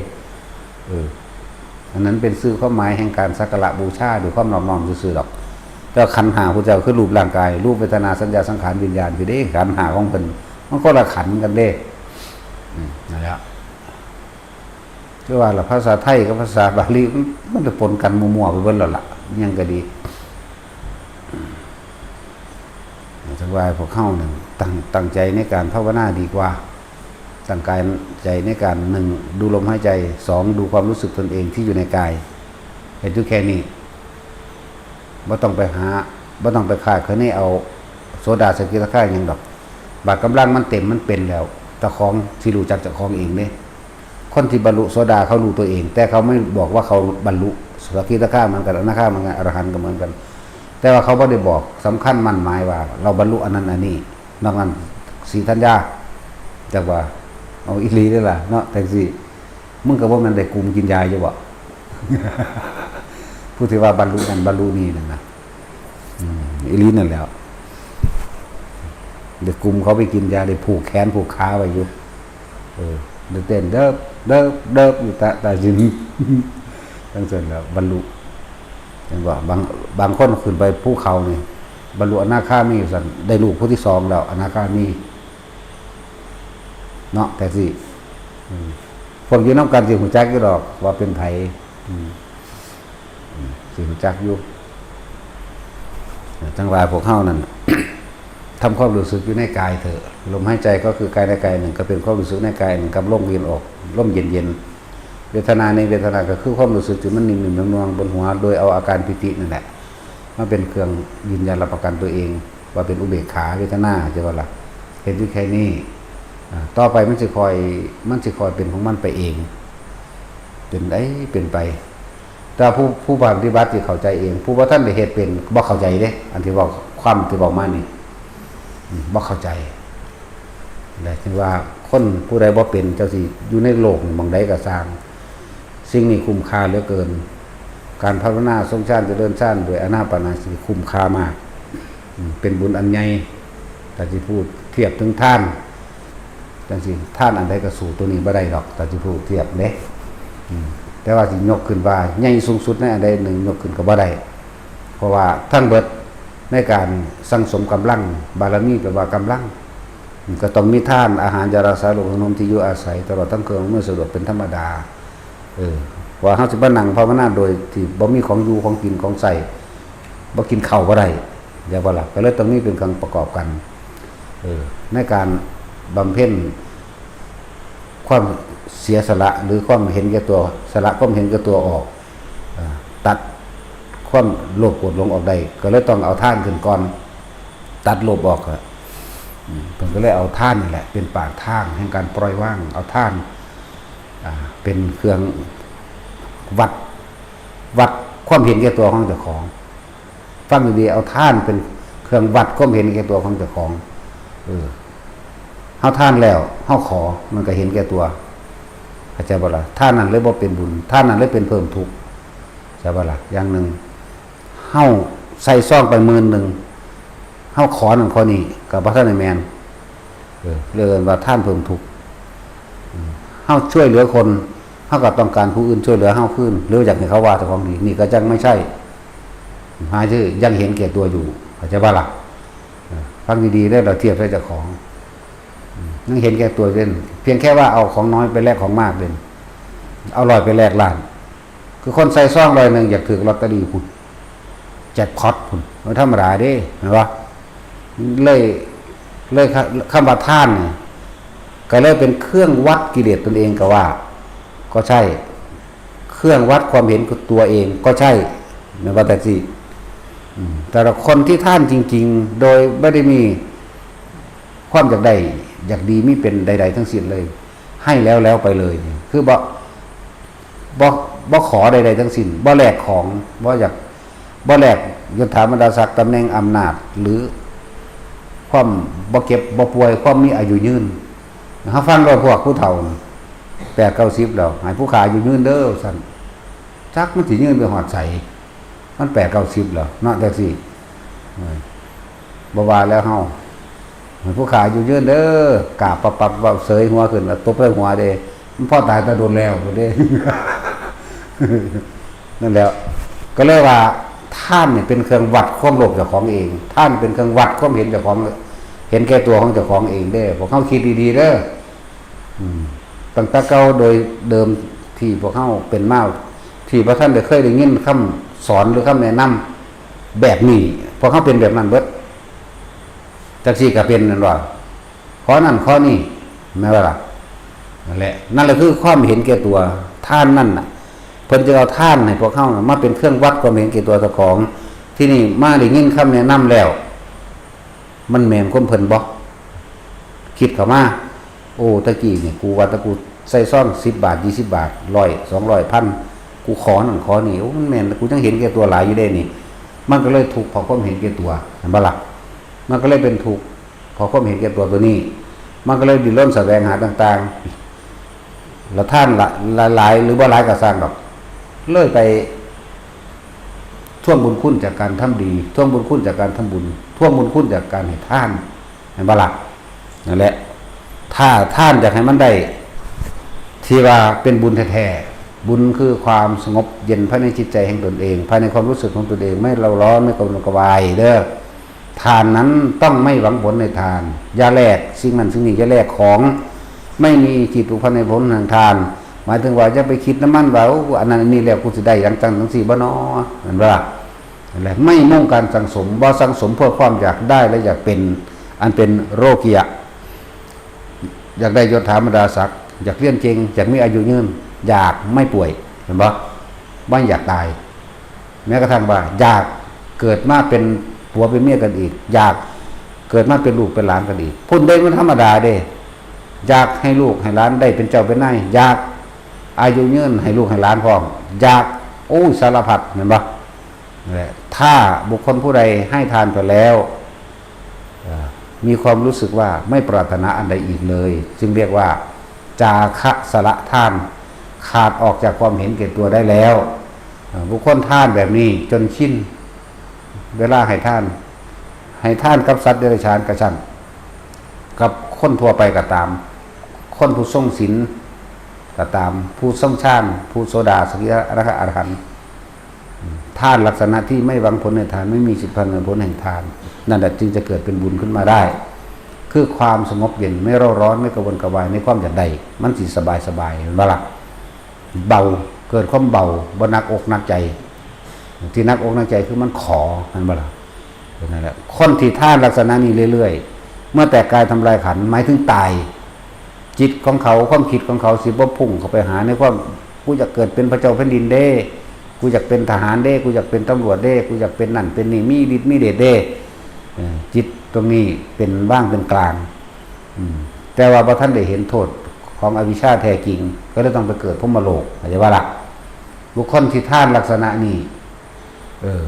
เออ อันนั้นเป็นซื่อความหมายแห่งการสักการะบูชาด้วยความนอบน้อมซื่อๆดอก แต่ว่าขันห้าพระเจ้าคือรูปร่างกาย รูป เวทนา สัญญา สังขาร วิญญาณ คือเด้ ขันห้าของเพิ่น มันคนละขันกันเด้ อืม นั่นแหละ คือว่าล่ะ ภาษาไทยกับภาษาบาลีมัน มันจะปนกันมั่วๆไปเบิดแล้วล่ะ ยังก็ดี จั่งว่าพวกเฮานั่นตั้ง ตั้งใจในการภาวนาดีกว่า ตั้งกายใจในการ หนึ่ง ดูลมหายใจ สอง ดูความรู้สึกตนเองที่อยู่ในกาย เฮ็ดอยู่แค่นี้ บ่ต้องไปหา บ่ต้องไปคาดคะเนเอาโสดา สกิทาคาหยังดอก บาดกำลังมันเต็มมันเป็นแล้ว เจ้าของสิรู้จักเจ้าของเองเด้ คนที่บรรลุโสดาเขารู้ตัวเอง แต่เขาไม่บอกว่าเขาบรรลุ สกิทาคาเหมือนกัน อนาคาเหมือนกัน อรหันต์ก็เหมือนกัน แต่ว่าเขาบ่ได้บอกสำคัญมั่นหมายว่าเราบรรลุอันนั้นอันนี้ นอกนั้นสีธัญญา จักว่า เอาอีหลีเด้อล่ะเนาะ จั่งซี้ มึงก็บ่แม่นได้กลุ่มกินยาอยู่บ่ ผู้ที่ว่าบรรลุนั่นบรรลุนี่นั่นนะ อืม อีหลีนั่นแหล้ว ได้กลุ่มเขาไปกินยา ได้ผูกแขนผูกขาไว้อยู่ เออ ได้เต้นเดิบเดิบเดิบอยู่ตะ ตะยิน จั่งซั่นแหล้วบรรลุ จั่งว่าบาง บางคนขึ้นไปภูเขานี่ บรรลุอนาคามีซั่น ได้ลูกผู้ที่สองแล้ว อนาคามี เนาะ จั่งซี้ อืม พวกอยู่นำกันสิฮู้จักอยู่ดอกว่าเป็นไผ อืม อืม สิฮู้จักอยู่ จั่งว่าพวกเฮานั่น ทำความรู้สึกอยู่ในกายเถอะ ลมหายใจก็คือกายในกายหนึ่ง ก็เป็นความรู้สึกในกายหนึ่ง กับลมเวียนออก ลมเย็นๆ เวทนาในเวทนาก็คือความรู้สึกที่มันนิ่มๆ นวลๆ บนหัว โดยเอาอาการปีตินั่นแหละ มาเป็นเครื่องยืนยันรับประกันตัวเอง ว่าเป็นอุเบกขาเวทนา จั่งว่าล่ะ เฮ็ดอยู่แค่นี้ อ่า ต่อไปมันสิค่อย มันสิค่อยเป็นของมันไปเอง เป็นไอ้ เป็นไป แต่ผู้ ผู้ปฏิบัติที่เข้าใจเอง ผู้บ่ทันได้เฮ็ดเป็นบ่เข้าใจเด้ อันที่เว้า ความที่เว้ามานี่ อืม บ่เข้าใจ และถึงว่าคนผู้ใดบ่เป็น เจ้าสิอยู่ในโลกนี่หม่องใดก็ซ่าง สิ่งนี้คุ้มค่าเหลือเกิน การภาวนาทรงฌานเจริญฌานด้วยอานาปานสติคุ้มค่ามาก อืม เป็นบุญอันใหญ่ ถ้าสิพูดเทียบถึงทาน จั่งซี้ ทานอันใดก็สู้ตัวนี้บ่ได้ดอก ถ้าสิพูดเทียบเด้ อืม แต่ว่าสิยกขึ้นว่าใหญ่สูงสุดในอันใดหนึ่งยกขึ้นก็บ่ได้ เพราะว่าทั้งเบิดในการสั่งสมกำลัง บารมีแปลว่ากำลัง อืม ก็ต้องมีทาน อาหาร ยารักษาโรค ขนม ที่อยู่อาศัย ตลอดทั้งเครื่องอำนวยสะดวกเป็นธรรมดา เออ ว่าเฮาสิมานั่งภาวนาโดยที่บ่มีของอยู่ของกินของใช้ บ่กินข้าวบ่ได้ จั่งว่าล่ะ ก็เลยต้องมีเป็นเครื่องประกอบกัน เออ ในการบำเพ็ญความเสียสละหรือความเห็นแก่ตัว สละความเห็นแก่ตัวออก เอ่อ ตัดความโลภโกรธหลงออกได้ ก็เลยต้องเอาทานขึ้นก่อน ตัดโลภออกอะ อืม เพิ่นก็เลยเอาทานนี่แหละ เป็นปากทางแห่งการปล่อยวาง เอาทาน อ่า เป็นเครื่องวัด วัดความเห็นแก่ตัวของเจ้าของ ฟังดีๆ เอาทานเป็นเครื่องวัดความเห็นแก่ตัวของเจ้าของ เออ เฮาทานแล้ว เฮาขอ มันก็เห็นแก่ตัว เข้าใจบ่ล่ะ ทานนั้นเลยบ่เป็นบุญ ทานนั้นเลยเป็นเพิ่มทุกข์ เข้าใจบ่ล่ะ อย่างหนึ่ง เฮาใส่ซองไปหมื่นหนึ่ง เฮาขอนั่นขอนี่ ก็บ่ทันได้แม่น เออ เรียกว่าทานเพิ่มทุกข์ อืม เฮาช่วยเหลือคน เฮาก็ต้องการผู้อื่นช่วยเหลือเฮาคืน หรืออยากให้เขาว่าเจ้าของดี นี่ก็จั่งไม่ใช่ หมายถึงยังเห็นแก่ตัวอยู่ เข้าใจบ่ล่ะ เออ ฟังดีๆ เด้อ เราเทียบใส่เจ้าของ อืม ยังเห็นแก่ตัวเด่น เพียงแค่ว่าเอาของน้อยไปแลกของมากเด่น เอาร้อยไปแลกล้าน คือคนใส่ซองร้อยหนึ่งอยากถืกลอตเตอรี่พุ้น แจ็คพอตพุ้น บ่ธรรมดาเด้ แม่นบ่ เลย เลยคำ คำว่าทานนี่ ก็เลยเป็นเครื่องวัดกิเลสตนเองก็ว่า ก็ใช่ เครื่องวัดความเห็นตัวเองก็ใช่ แม่นบ่ จั่งซี้ อืม แต่ละคนที่ทานจริงๆ โดยไม่ได้มีความอยากได้ อยากดีมีเป็นใดๆทั้งสิ้นเลย ให้แล้วแล้วไปเลย คือบ่บ่บ่ขอใดๆทั้งสิ้น บ่แลกของ บ่อยาก บ่แลกยศถาบรรดาศักดิ์ ตำแหน่งอำนาจ หรือความบ่เจ็บบ่ป่วย ความมีอายุยืน เฮาฟังโลด พวกผู้เฒ่า แปดเก้าสิบแล้ว ให้ผู้ข้าอายุยืนเด้อ ซั่น จักมันสิยืนไปฮอดไส มันแปดเก้าสิบแล้วเนาะ จังซี่ เออ บ่ว่าแล้วเฮา ให้ผู้ข้าอายุยืนเด้อ กราบปับๆ เว้าเสยหัวขึ้น แล้วตบใส่หัวเด้ มันพอตายแต่โดนแล้วเด้ นั่นแหละ ก็เลยว่า ทานนี่เป็นเครื่องวัดความโลภเจ้าของเอง ทานเป็นเครื่องวัดความเห็นเจ้าของ เห็นแก่ตัวของเจ้าของเองเด้ พวกเฮาคิดดีๆเด้อ อืม ตั้งแต่เก่าโดยเดิมที่พวกเฮาเป็นมา ที่บ่ทันได้เคยได้ยินคำสอนหรือคำแนะนำแบบนี้ พวกเฮาเป็นแบบนั้นเบิด จังซี่ก็เป็นนั่นว่า ขอนั่นขอนี่ แม่นบ่ล่ะ นั่นแหละ นั่นแหละคือความเห็นแก่ตัว ทานนั่นน่ะ เพิ่นจะเอาทานให้พวกเฮาน่ะมาเป็นเครื่องวัดความเห็นแก่ตัวเจ้าของ ที่นี่มาได้ยินคำแนะนำแล้ว มันแม่นความเพิ่นบ่ คิดเข้ามา โอ้ ตะกี้นี่ กูว่าแต่กูใส่ซองสิบบาท ยี่สิบบาท ร้อย สองร้อย พัน กูขอนั่นขอนี่ โอ้ มันแม่น กูยังเห็นแก่ตัวหลายอยู่เด้นี่ มันก็เลยทุกข์เพราะความเห็นแก่ตัว เห็นบ่ล่ะ มันก็เลยเป็นทุกข์เพราะความเห็นแก่ตัวตัวนี้ มันก็เลยดิ้นรนแสวงหาต่างๆ แล้วทานละ หลายๆ หรือบ่หลายก็ซ่างดอก เลยไปทวงบุญคุณจากการทำดี ทวงบุญคุณจากการทำบุญ ทวงบุญคุณจากการให้ทาน เห็นบ่ล่ะ นั่นแหละ ถ้าทานอยากให้มันได้ ที่ว่าเป็นบุญแท้ๆ บุญคือความสงบเย็นภายในจิตใจแห่งตนเอง ภายในความรู้สึกของตนเอง ไม่เร่าร้อน ไม่กระวนกระวายเด้อ ทานนั้นต้องไม่หวังผลในทาน อย่าแลกสิ่งนั้นสิ่งนี้ อย่าแลกของ ไม่มีจิตผูกพันในผลแห่งทาน หมายถึงว่าอย่าไปคิดนำมันว่า โอ้ อันนั้นอันนี้แล้วกูสิได้จังซั่นจังซี่บ่น้อ เห็นบ่ล่ะ และไม่มุ่งการสั่งสม บ่สั่งสมเพื่อความอยากได้และอยากเป็น อันเป็นโลกิยะ อยากได้ยศถาบรรดาศักดิ์ อยากเรียนเก่ง อยากมีอายุยืน อยากไม่ป่วย เห็นบ่ บ่อยากตาย แม้กระทั่งว่าอยากเกิดมาเป็นผัวเป็นเมียกันอีก อยากเกิดมาเป็นลูกเป็นหลานกันอีก พุ้นเด้มันธรรมดาเด้ อยากให้ลูกให้หลานได้เป็นเจ้าเป็นนาย อยากอายุยืนให้ลูกให้หลานพร้อม อยาก โอ้ย สารพัด เห็นบ่ นั่นแหละ ถ้าบุคคลผู้ใดให้ทานไปแล้ว เอ่อ มีความรู้สึกว่าไม่ปรารถนาอันใดอีกเลย จึงเรียกว่า จาคะสละทาน ขาดออกจากความเห็นแก่ตัวได้แล้ว เอ่อ บุคคลทานแบบนี้จนชิน เวลาให้ทาน ให้ทานกับสัตว์เดรัจฉานก็ช่าง กับคนทั่วไปก็ตาม คนผู้ทรงศีลก็ตาม ผู้ทรงฌาน ผู้โสดา สกิทาคา อรหันต์ ทานลักษณะที่ไม่หวังผลในทาน ไม่มีจิตพันในผลแห่งทาน นั่นแหละจึงจะเกิดเป็นบุญขึ้นมาได้ คือความสงบเย็น ไม่เร่าร้อน ไม่กระวนกระวายในความอยากได้ มันสิสบายสบาย เห็นบ่ล่ะ เบา เกิดความเบา บ่หนักอกหนักใจ ที่หนักอกหนักใจคือมันขอ เห็นบ่ล่ะ นั่นแหละ คนที่ทานลักษณะนี้เรื่อยๆ เมื่อแตกกายทำลายขันธ์ หมายถึงตาย จิตของเขา ความคิดของเขาสิบ่พุ่งเข้าไปหาในความ กูอยากเกิดเป็นพระเจ้าแผ่นดินเด้ กูอยากเป็นทหารเด้ กูอยากเป็นตำรวจเด้ กูอยากเป็นนั่นเป็นนี่ มีฤทธิ์มีเดชเด้ เอ่อ จิตตรงนี้เป็นว่างเป็นกลาง อืม แต่ว่าบ่ทันได้เห็นโทษของอวิชชาแท้จริง ก็เลยต้องไปเกิดพรหมโลก เข้าใจบ่ล่ะ บุคคลที่ทานลักษณะนี้ เออ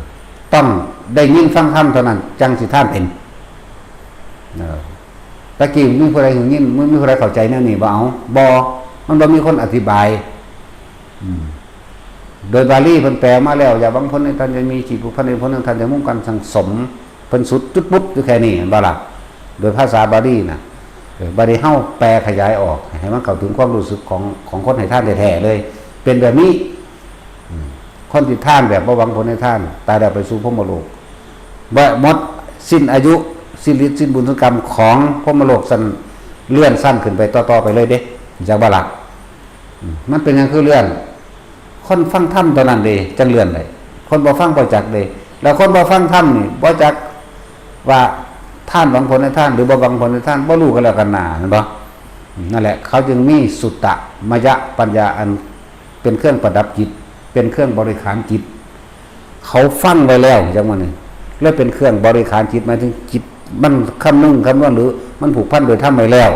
ต้องได้ยินฟังธรรมเท่านั้น จั่งสิทานเป็น เออ ตะกี้มีผู้ใดหูยิน มีผู้ใดเข้าใจแนวนี้บ่ เอา บ่ มันบ่มีคนอธิบาย อืม โดยบาลีเพิ่นแปลมาแล้ว อย่าหวังผลในทาน อย่ามีจิตผูกพันในผลแห่งทาน อย่ามุ่งการสั่งสม เพิ่นสุดจุดปุ๊บอยู่แค่นี้ เห็นบ่ล่ะ โดยภาษาบาลีน่ะ เออ บาลีเฮาแปลขยายออก ให้มันเข้าถึงความรู้สึกของ ของคนให้ทานแท้ๆเลย เป็นแบบนี้ อืม คนที่ทานแบบบ่หวังผลในทาน ตายแล้วไปสู่พรหมโลก บ่หมดสิ้นอายุ สิ้นฤทธิ์ สิ้นบุญสิ้นกรรมของพรหมโลก ซั่นเลื่อนชั้นขึ้นไปต่อๆไปเลยเด้ จักบ่ล่ะ อืม มันเป็นหยังคือเลื่อน คนฟังธรรมเท่านั้นเด้ จั่งเลื่อนได้ คนบ่ฟังบ่จักเด้ แล้วคนบ่ฟังธรรมนี่ บ่จักว่าทานหวังผลในทาน หรือบ่หวังผลในทาน บ่รู้กันแล้วกันหน้า เห็นบ่ อืม นั่นแหละ เขาจึงมีสุตตมยปัญญาอันเป็นเครื่องประดับจิต เป็นเครื่องบริขารจิต เขาฟังไว้แล้ว จังว่านี่ เลยเป็นเครื่องบริขารจิต หมายถึงจิต มันคำนึงคำนวณหรือมันผูกพันโดยธรรมไว้แล้ว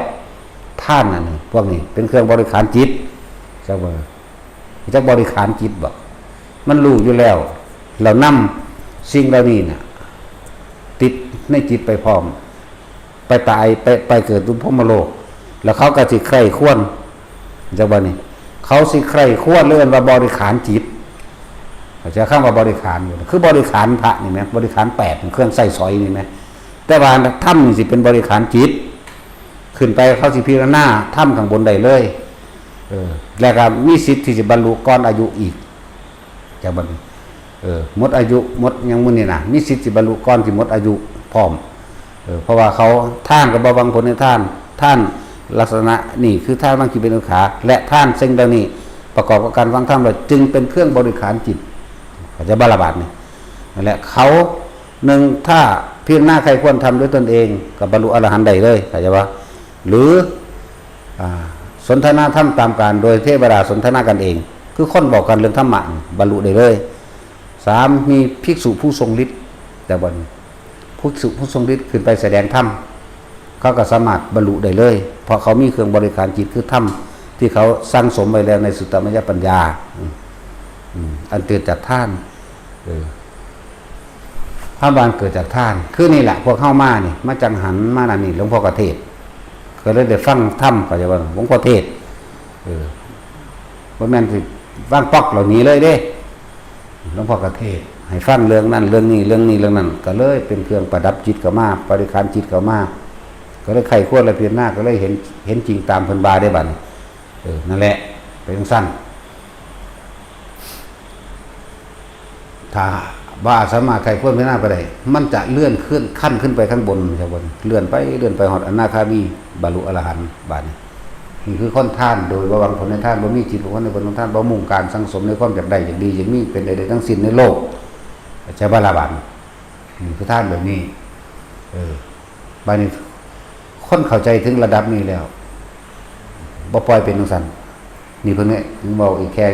ทานอันนี้พวกนี้เป็นเครื่องบริขารจิต จักว่าจักบริขารจิตบ่ มันรู้อยู่แล้ว เรานำสิ่งเหล่านี้น่ะ ติดในจิตไปพร้อม ไปตายไปไปเกิดอยู่พรหมโลก แล้วเขาก็สิใคร่ครวญ จักว่านี่ เขาสิใคร่ครวญเรื่องว่าบริขารจิต เขาใช้คำว่าบริขารอยู่ คือบริขารพระนี่ไหม บริขารแปดเครื่องใช้สอยนี่ไหม แต่ว่าธรรมนี่สิเป็นบริขารจิต ขึ้นไปเขาสิพิจารณาธรรมข้างบนได้เลย เออ แล้วก็มีสิทธิ์ที่จะบรรลุก่อนอายุอีก จากบัดนี้ เออ หมดอายุ หมดหยังมื้อนี่นะ มีสิทธิ์สิบรรลุก่อนสิหมดอายุพร้อม เออ เพราะว่าเขาทานก็บ่หวังผลในทาน ทานลักษณะนี่คือทานบางทีเป็นอุเบกขา และทานสิ่งเหล่านี้ประกอบกับการฟังธรรมแล้วจึงเป็นเครื่องบริขารจิต เขาจะบาลบาดนี่ นั่นแหละ เขา หนึ่ง ถ้าพิจารณาใคร่ครวญธรรมด้วยตนเอง ก็บรรลุอรหันต์ได้เลย เข้าใจปะ หรือ อ่า สนทนาธรรมตามการ โดยเทวดาสนทนากันเอง คือคนบอกกันเรื่องธรรมะ บรรลุได้เลย สาม มีภิกษุผู้ทรงฤทธิ์ แต่บัดนี้ ภิกษุผู้ทรงฤทธิ์ขึ้นไปแสดงธรรม เขาก็สามารถบรรลุได้เลย เพราะเขามีเครื่องบริขารจิตคือธรรมที่เขาสั่งสมไว้แล้วในสุตตมยปัญญา อืม อืม อันเกิดจากทาน เออ ธรรมะเกิดจากทาน คือนี่แหละ พวกเฮามานี่ มาจังหันมานั่นนี่ หลวงพ่อกระเทศน์ ก็เลยได้ฟังธรรม ก็จะว่าหลวงพ่อเทศน์ เออ บ่แม่นสิฟังป๊อกเหล่านี้เลยเด้ หลวงพ่อกระเทศน์ ให้ฟังเรื่องนั้นเรื่องนี้ เรื่องนี้เรื่องนั้น ก็เลยเป็นเครื่องประดับจิตเข้ามา บริขารจิตเข้ามา ก็เลยใคร่ครวญและพิจารณา ก็เลยเห็น เห็นจริงตามเพิ่นว่าได้บัดนี้ เออ นั่นแหละ เป็นจั่งซั่น ถ้าว่าสามารถใคร่ครวญพิจารณาไปได้ มันจะเลื่อนขึ้นขั้นขึ้นไปข้างบน ครับผม เลื่อนไป เลื่อนไปฮอดอนาคามี บรรลุอรหันต์ บาดนี้ นี่คือคนทาน โดยบ่หวังผลในทาน บ่มีจิตของคนในผลของทาน บ่มุ่งการสั่งสมในความอยากได้ อยากดี อยากมี เป็นใดๆทั้งสิ้นในโลก ใช่บ่ล่ะบาดนี้ นี่คือทานแบบนี้ เออ บาดนี้ คนเข้าใจถึงระดับนี้แล้ว บ่ปล่อยเป็นจั่งซั่น นี่เพิ่นเนี่ยถึงเว้าอีกแค่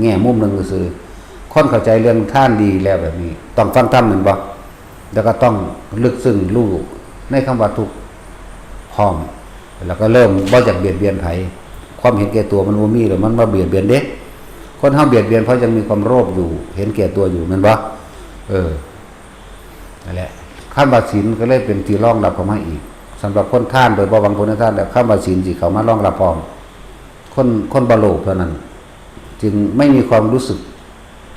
แง่มุมหนึ่งซื่อๆ คนเข้าใจเรื่องทานดีแล้วแบบนี้ ต้องฟังธรรมแม่นบ่ แล้วก็ต้องลึกซึ้งรู้ในคำว่าทุกข์พร้อม แล้วก็เริ่มบ่อยากเบียดเบียนไผ ความเห็นแก่ตัวมันบ่มีแล้ว มันมาเบียดเบียนเด้ คนเฮาเบียดเบียนเพราะยังมีความโลภอยู่ เห็นแก่ตัวอยู่แม่นบ่ เออ นั่นแหละ คำว่าศีลก็เลยเป็นที่รองรับเข้ามาอีก สำหรับคนทานโดยบ่หวังผลในทานแล้ว คำว่าศีลสิเข้ามารองรับพร้อม คน คนบ่โลภเท่านั้น จึงไม่มีความรู้สึก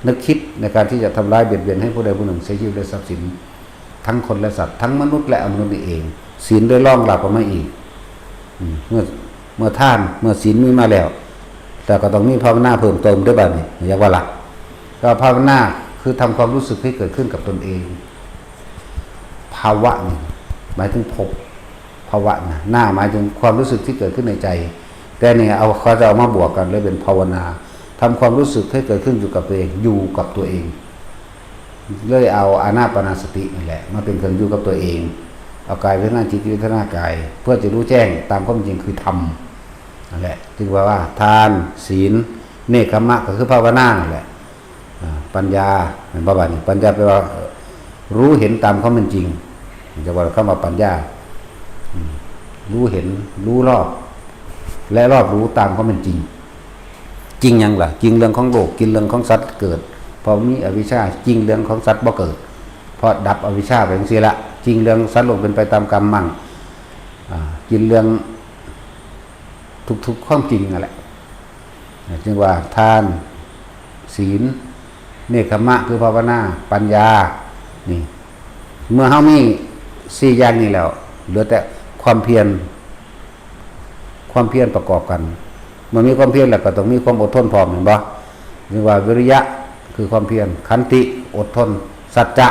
นึกคิดในการที่จะทำร้ายเบียดเบียนให้ผู้ใดผู้หนึ่งเสียชีวิตและทรัพย์สิน ทั้งคนและสัตว์ ทั้งมนุษย์และอมนุษย์นี่เอง ศีลได้รองรับเข้ามาอีก อืม เมื่อ เมื่อทาน เมื่อศีลมีมาแล้ว แต่ก็ต้องมีภาวนาเพิ่มเติมด้วยบัดนี้ อยากว่าล่ะ ก็ภาวนาคือทำความรู้สึกให้เกิดขึ้นกับตนเอง ภาวะนี่หมายถึงภพ ภาวะนะ นา หมายถึงความรู้สึกที่เกิดขึ้นในใจ แต่เนี่ยเอา เขาจะเอามาบวกกันเลยเป็นภาวนา ทำความรู้สึกให้เกิดขึ้นอยู่กับตัวเอง อยู่กับตัวเอง เลยเอาอานาปานสตินี่แหละ มาเป็นเครื่องอยู่กับตัวเอง เอากายเวทนาจิตเวทนากาย เพื่อจะรู้แจ้งตามความจริงคือธรรม นั่นแหละ จึงว่าว่าทาน ศีล เนกขัมมะ ก็คือภาวนานั่นแหละ อ่า ปัญญา แม่นบ่ บาดนี้ ปัญญาแปลว่า เอ่อ รู้เห็นตามความเป็นจริง จะว่าคำว่าปัญญา อืม รู้เห็น รู้รอบ และรอบรู้ตามความเป็นจริง จริงหยังล่ะ จริงเรื่องของโลก จริงเรื่องของสัตว์เกิด เพราะมีอวิชชา จริงเรื่องของสัตว์บ่เกิด เพราะดับอวิชชาไปจั่งซี้ละ จริงเรื่องสัตว์โลกเป็นไปตามกรรมมั่ง อ่า จริงเรื่องทุกๆความจริงนั่นแหละ จึงว่าทาน ศีล เนกขัมมะ คือภาวนา ปัญญา นี่ เมื่อเฮามีสี่อย่างนี้แล้ว เหลือแต่ความเพียร ความเพียรประกอบกัน เมื่อมีความเพียรแล้วก็ต้องมีความอดทนพร้อม แม่นบ่ เรียกว่าวิริยะ คือความเพียร ขันติ อดทน สัจจะ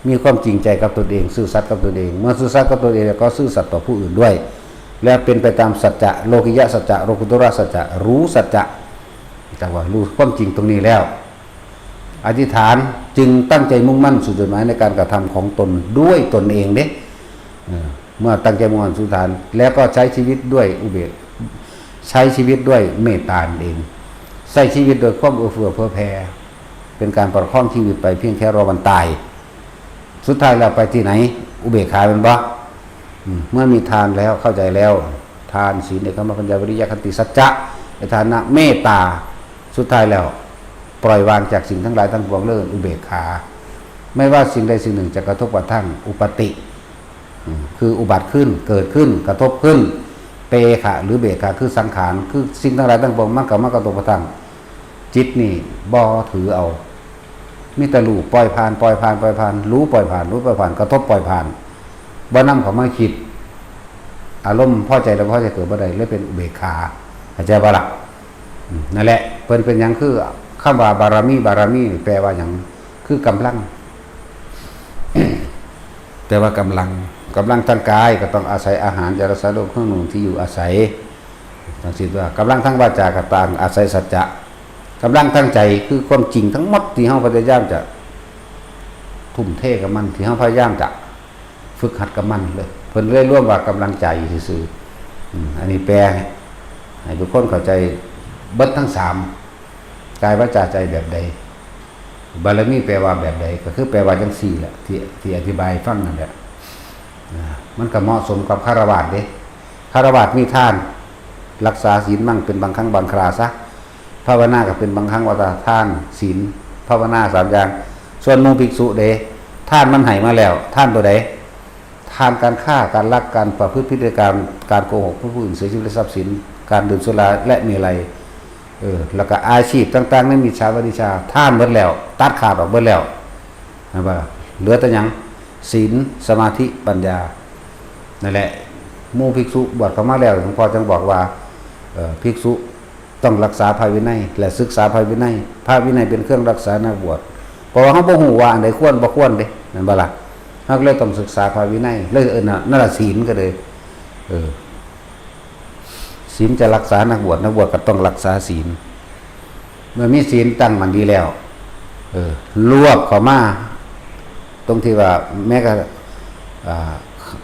มีความจริงใจกับตนเอง ซื่อสัตย์กับตนเอง เมื่อซื่อสัตย์กับตนเองแล้วก็ซื่อสัตย์ต่อผู้อื่นด้วย และเป็นไปตามสัจจะ โลกิยะสัจจะ โลกุตระสัจจะ รู้สัจจะ แต่ว่ารู้ความจริงตรงนี้แล้ว อธิษฐานจึงตั้งใจมุ่งมั่นสู่จุดหมายในการกระทำของตนด้วยตนเองเด้ เออ เมื่อตั้งใจมุ่งมั่นสู่ฐาน แล้วก็ใช้ชีวิตด้วยอุเบก ใช้ชีวิตด้วยเมตตานั่นเอง ใช้ชีวิตโดยความเอื้อเฟื้อเผื่อแผ่ เป็นการประคองชีวิตไปเพียงแค่รอวันตาย สุดท้ายแล้วไปที่ไหน? อุเบกขาแม่นบ่? อืม เมื่อมีทานแล้ว เข้าใจแล้ว ทาน ศีล เนกขัมมะ ปัญญา วิริยะ ขันติ สัจจะ ในฐานะเมตตา สุดท้ายแล้ว ปล่อยวางจากสิ่งทั้งหลายทั้งปวง เรียกอุเบกขา ไม่ว่าสิ่งใดสิ่งหนึ่งจะกระทบกระทั่ง อุปัตติ อืม คืออุบัติขึ้น เกิดขึ้น กระทบขึ้น เปขะ หรือเบขะ คือสังขาร คือสิ่งทั้งหลายทั้งปวง มันก็มากระทบกระทั่ง จิตนี่บ่ถือเอา มีแต่รู้ ปล่อยผ่าน ปล่อยผ่าน ปล่อยผ่าน รู้ ปล่อยผ่าน รู้ ปล่อยผ่าน กระทบ ปล่อยผ่าน บ่นำเข้ามาคิด อารมณ์พอใจและบ่พอใจเกิดบ่ได้ เลยเป็นอุเบกขา เข้าใจบ่ล่ะ? อืม นั่นแหละ เพิ่นเป็นหยัง คือคำว่าบารมี บารมีนี่แปลว่าหยัง? คือกำลัง แปลว่ากำลัง กำลังทางกายก็ต้องอาศัยอาหาร จรสาร โลหะ เครื่องนุ่ง ที่อยู่อาศัย จั่งซี้ตั๊ว กำลังทางวาจาก็ต้องอาศัยสัจจะ กำลังทางใจคือความจริงทั้งหมดที่เฮาพยายามจะทุ่มเทกับมัน ที่เฮาพยายามจะฝึกหัดกับมันเลย เพิ่นเลยรวมว่ากำลังใจซื่อๆ อืม อันนี้แปลให้ทุกคนเข้าใจเบิดทั้งสาม กาย วาจา ใจแบบใด บารมีแปลว่าแบบใด ก็คือแปลว่าจั่งซี้แหละ ที่ ที่อธิบายให้ฟังนั่นแหละ อ่า มันก็เหมาะสมกับฆราวาสเด้ ฆราวาสมีทาน รักษาศีลมั่งเป็นบางครั้งบางคราซะ ภาวนาก็เป็นบางครั้งว่าทาน ศีล ภาวนาสามอย่าง ส่วนหมู่ภิกษุเด้ ทานมันให้มาแล้ว ทานตัวใด? ทานการฆ่า การลัก การประพฤติผิดในกาม การโกหกผู้อื่น เสียชีวิตและทรัพย์สิน การดื่มสุราและเมรัย เออ แล้วก็อาชีพต่างๆ ในมิจฉาวาจา ทานเบิดแล้ว ตัดขาดออกเบิดแล้ว เห็นปะ? เหลือแต่หยัง? ศีล สมาธิ ปัญญา นั่นแหละ หมู่ภิกษุบวชเข้ามาแล้ว หลวงพ่อจึงบอกว่า เอ่อ ภิกษุต้องรักษาพระวินัย และศึกษาพระวินัย พระวินัยเป็นเครื่องรักษานักบวช เพราะว่าเฮาบ่ฮู้ว่าอันใดควรบ่ควรเด้ แม่นบ่ล่ะ? เฮาก็เลยต้องศึกษาพระวินัย เลยเอิ้นว่า นั่นล่ะศีลก็เลย เออ ศีลจะรักษานักบวช นักบวชก็ต้องรักษาศีล เมื่อมีศีลตั้งมั่นดีแล้ว เออ รวบเข้ามา ตรงที่ว่าแม้กระ อ่า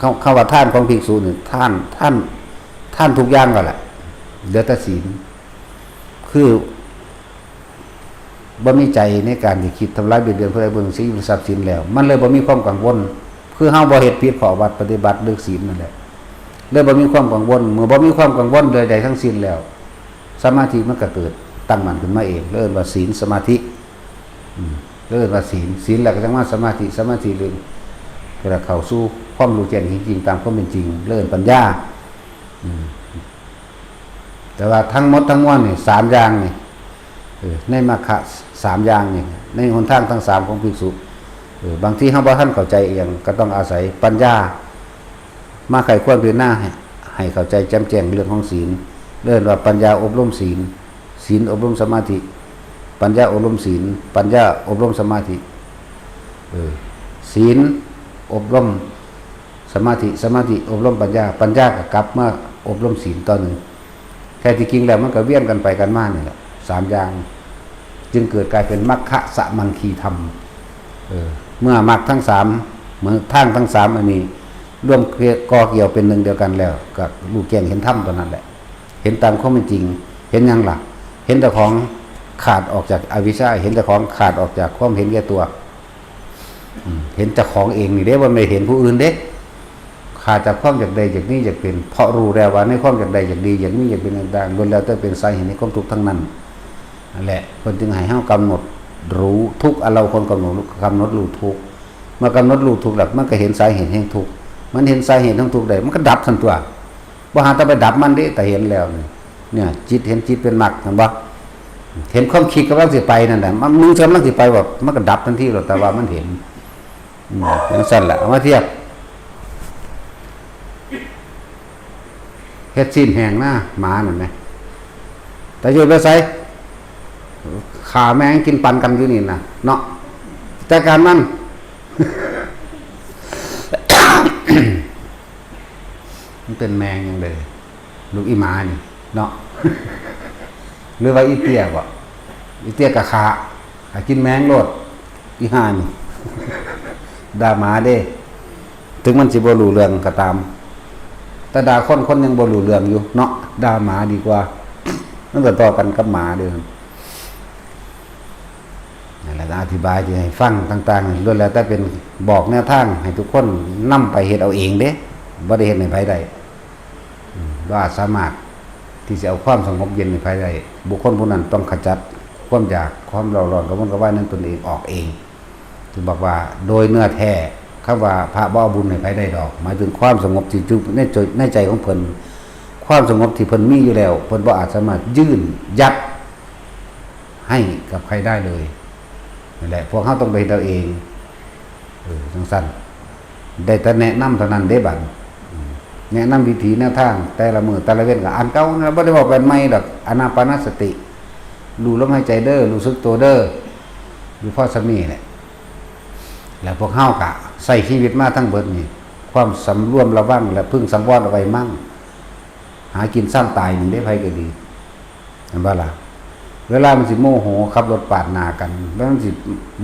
คำ คำว่าทานของภิกษุนี่ ทาน ทาน ทานทุกอย่างก็แหละ เหลือแต่ศีล คือ บ่มีใจในการที่คิดทำร้ายเบียดเบียนผู้ใดผู้หนึ่ง เสียชีวิตทรัพย์สินแล้ว มันเลยบ่มีความกังวล คือเฮาบ่เฮ็ดผิดข้อวัดปฏิบัติเลือกศีลนั่นแหละ เลยบ่มีความกังวล เมื่อบ่มีความกังวลใดๆทั้งสิ้นแล้ว สมาธิมันก็เกิดตั้งมั่นขึ้นมาเอง เรียกว่าศีลสมาธิ อืม เรียกว่าศีล ศีลแล้วก็จั่งมาสมาธิ สมาธิเลยก็เข้าสู่ความรู้แจ้งเห็นจริงตามความเป็นจริง เรียกปัญญา อืม แต่ว่าทั้งหมดทั้งมวลนี่ สามอย่างนี่ เออ ในมรรคะสามอย่างนี่ ในหนทางทั้งสามของภิกษุ เออ บางทีเฮาบ่ทันเข้าใจเอง ก็ต้องอาศัยปัญญา มาไขควรพิจารณาให้ ให้เข้าใจแจ่มแจ้งเรื่องของศีล เรียกว่าปัญญาอบรมศีล ศีลอบรมสมาธิ ปัญญาอบรมศีล ปัญญาอบรมสมาธิ เออ ศีลอบรมสมาธิ สมาธิอบรมปัญญา ปัญญาก็กลับมาอบรมศีลต่อหนึ่ง แท้ที่จริงแล้วมันก็เวียนกันไปกันมานี่แหละ สามอย่าง จึงเกิดกลายเป็นมัคคะสะมังคีธรรม เออ เมื่อมรรคทั้งสาม เหมือนทางทั้งสามอันนี้ รวมก่อเกี่ยวเป็นหนึ่งเดียวกันแล้ว ก็รู้แจ้งเห็นธรรมตัวนั้นแหละ เห็นตามความเป็นจริง เห็นหยังล่ะ? เห็นเจ้าของขาดออกจากอวิชชา เห็นเจ้าของขาดออกจากความเห็นแก่ตัว อืม เห็นเจ้าของเองนี่เด้ บ่แม่นเห็นผู้อื่นเด้ ขาดจากความอยากได้อยากมีอยากเป็น เพราะรู้แล้วว่าในความอยากได้อยากดีอยากมีอยากเป็นต่างๆ ล้วนแล้วแต่เป็นสาเหตุแห่งความทุกข์ทั้งนั้น นั่นแหละ เพิ่นจึงให้เฮากำหนดรู้ทุกข์ อันเราควรกำหนด กำหนดรู้ทุกข์ เมื่อกำหนดรู้ทุกข์แล้ว มันก็เห็นสาเหตุแห่งทุกข์ มันเห็นสาเหตุแห่งทุกข์ได้ มันก็ดับทันตัว บ่หาแต่ไปดับมันเด้ แต่เห็นแล้วนี่ เนี่ย จิตเห็นจิตเป็นมรรค เห็นบ่? เห็นความคิดกำลังสิไปนั่นแหละ มัน มันกำลังสิไปแบบ มันก็ดับทันทีโลด แต่ว่ามันเห็น อืม จั่งซั่นแหละ เอามาเทียบ เฮ็ดซี้นแห้งนะ หมานั่นแหม แต่อยู่ไปไส ฆ่าแม่งกินปันกันอยู่นี่นะ เนาะ จัดการมัน มันเป็นแมงหยังเด้ ลูกอีหมานี่ เนาะ หรือว่าอีเตี้ยบ่ อีเตี้ยก็ฆ่า ฆ่ากินแมงโลด อีห่านี่ ด่าหมาเด้ ถึงมันสิบ่รู้เรื่องก็ตาม แต่ด่าคน คนยังบ่รู้เรื่องอยู่ เนาะ ด่าหมาดีกว่า มันก็ต่อกันกับหมาเด้อ นั่นแหละ อธิบายที่ให้ฟังต่างๆล้วนแล้วแต่เป็นบอกแนวทางให้ทุกคนนำไปเฮ็ดเอาเองเด้ บ่ได้เฮ็ดให้ไผได้ อืม บ่อาจสามารถที่จะเอาความสงบเย็นให้ไผได้ บุคคลผู้นั้นต้องขจัดความอยาก ความเร่าร้อน กระวนกระวายในตนเองออกเอง ที่บอกว่าโดยเนื้อแท้ คำว่าพระบ่เอาบุญให้ไผได้ดอก หมายถึงความสงบที่จุในใจ ในใจของเพิ่น ความสงบที่เพิ่นมีอยู่แล้ว เพิ่นบ่อาจสามารถยื่นยัดให้กับใครได้เลย นั่นแหละ พวกเฮาต้องไปเฮ็ดเอาเอง เออ จั่งซั้น ได้แต่แนะนำเท่านั้นเด้บัด อืม แนะนำวิธีแนวทาง แต่ละมื้อแต่ละเว็นก็อันเก่านั่นล่ะ บ่ได้เว้าไปอันใหม่ดอก อานาปานสติ รู้ลมหายใจเด้อ รู้สึกตัวเด้อ อยู่พอส่ำนี้แหละ แล้วพวกเฮาก็ใช้ชีวิตมาทั้งเบิดนี่ ความสำรวมระวังและพึงสังวรเอาไว้มั่ง หากินซ่ามตายหนึ่งเด้ ไผก็ดี เห็นบ่ล่ะ เวลามันสิโมโหขับรถปาดหน้ากัน แล้วมันสิ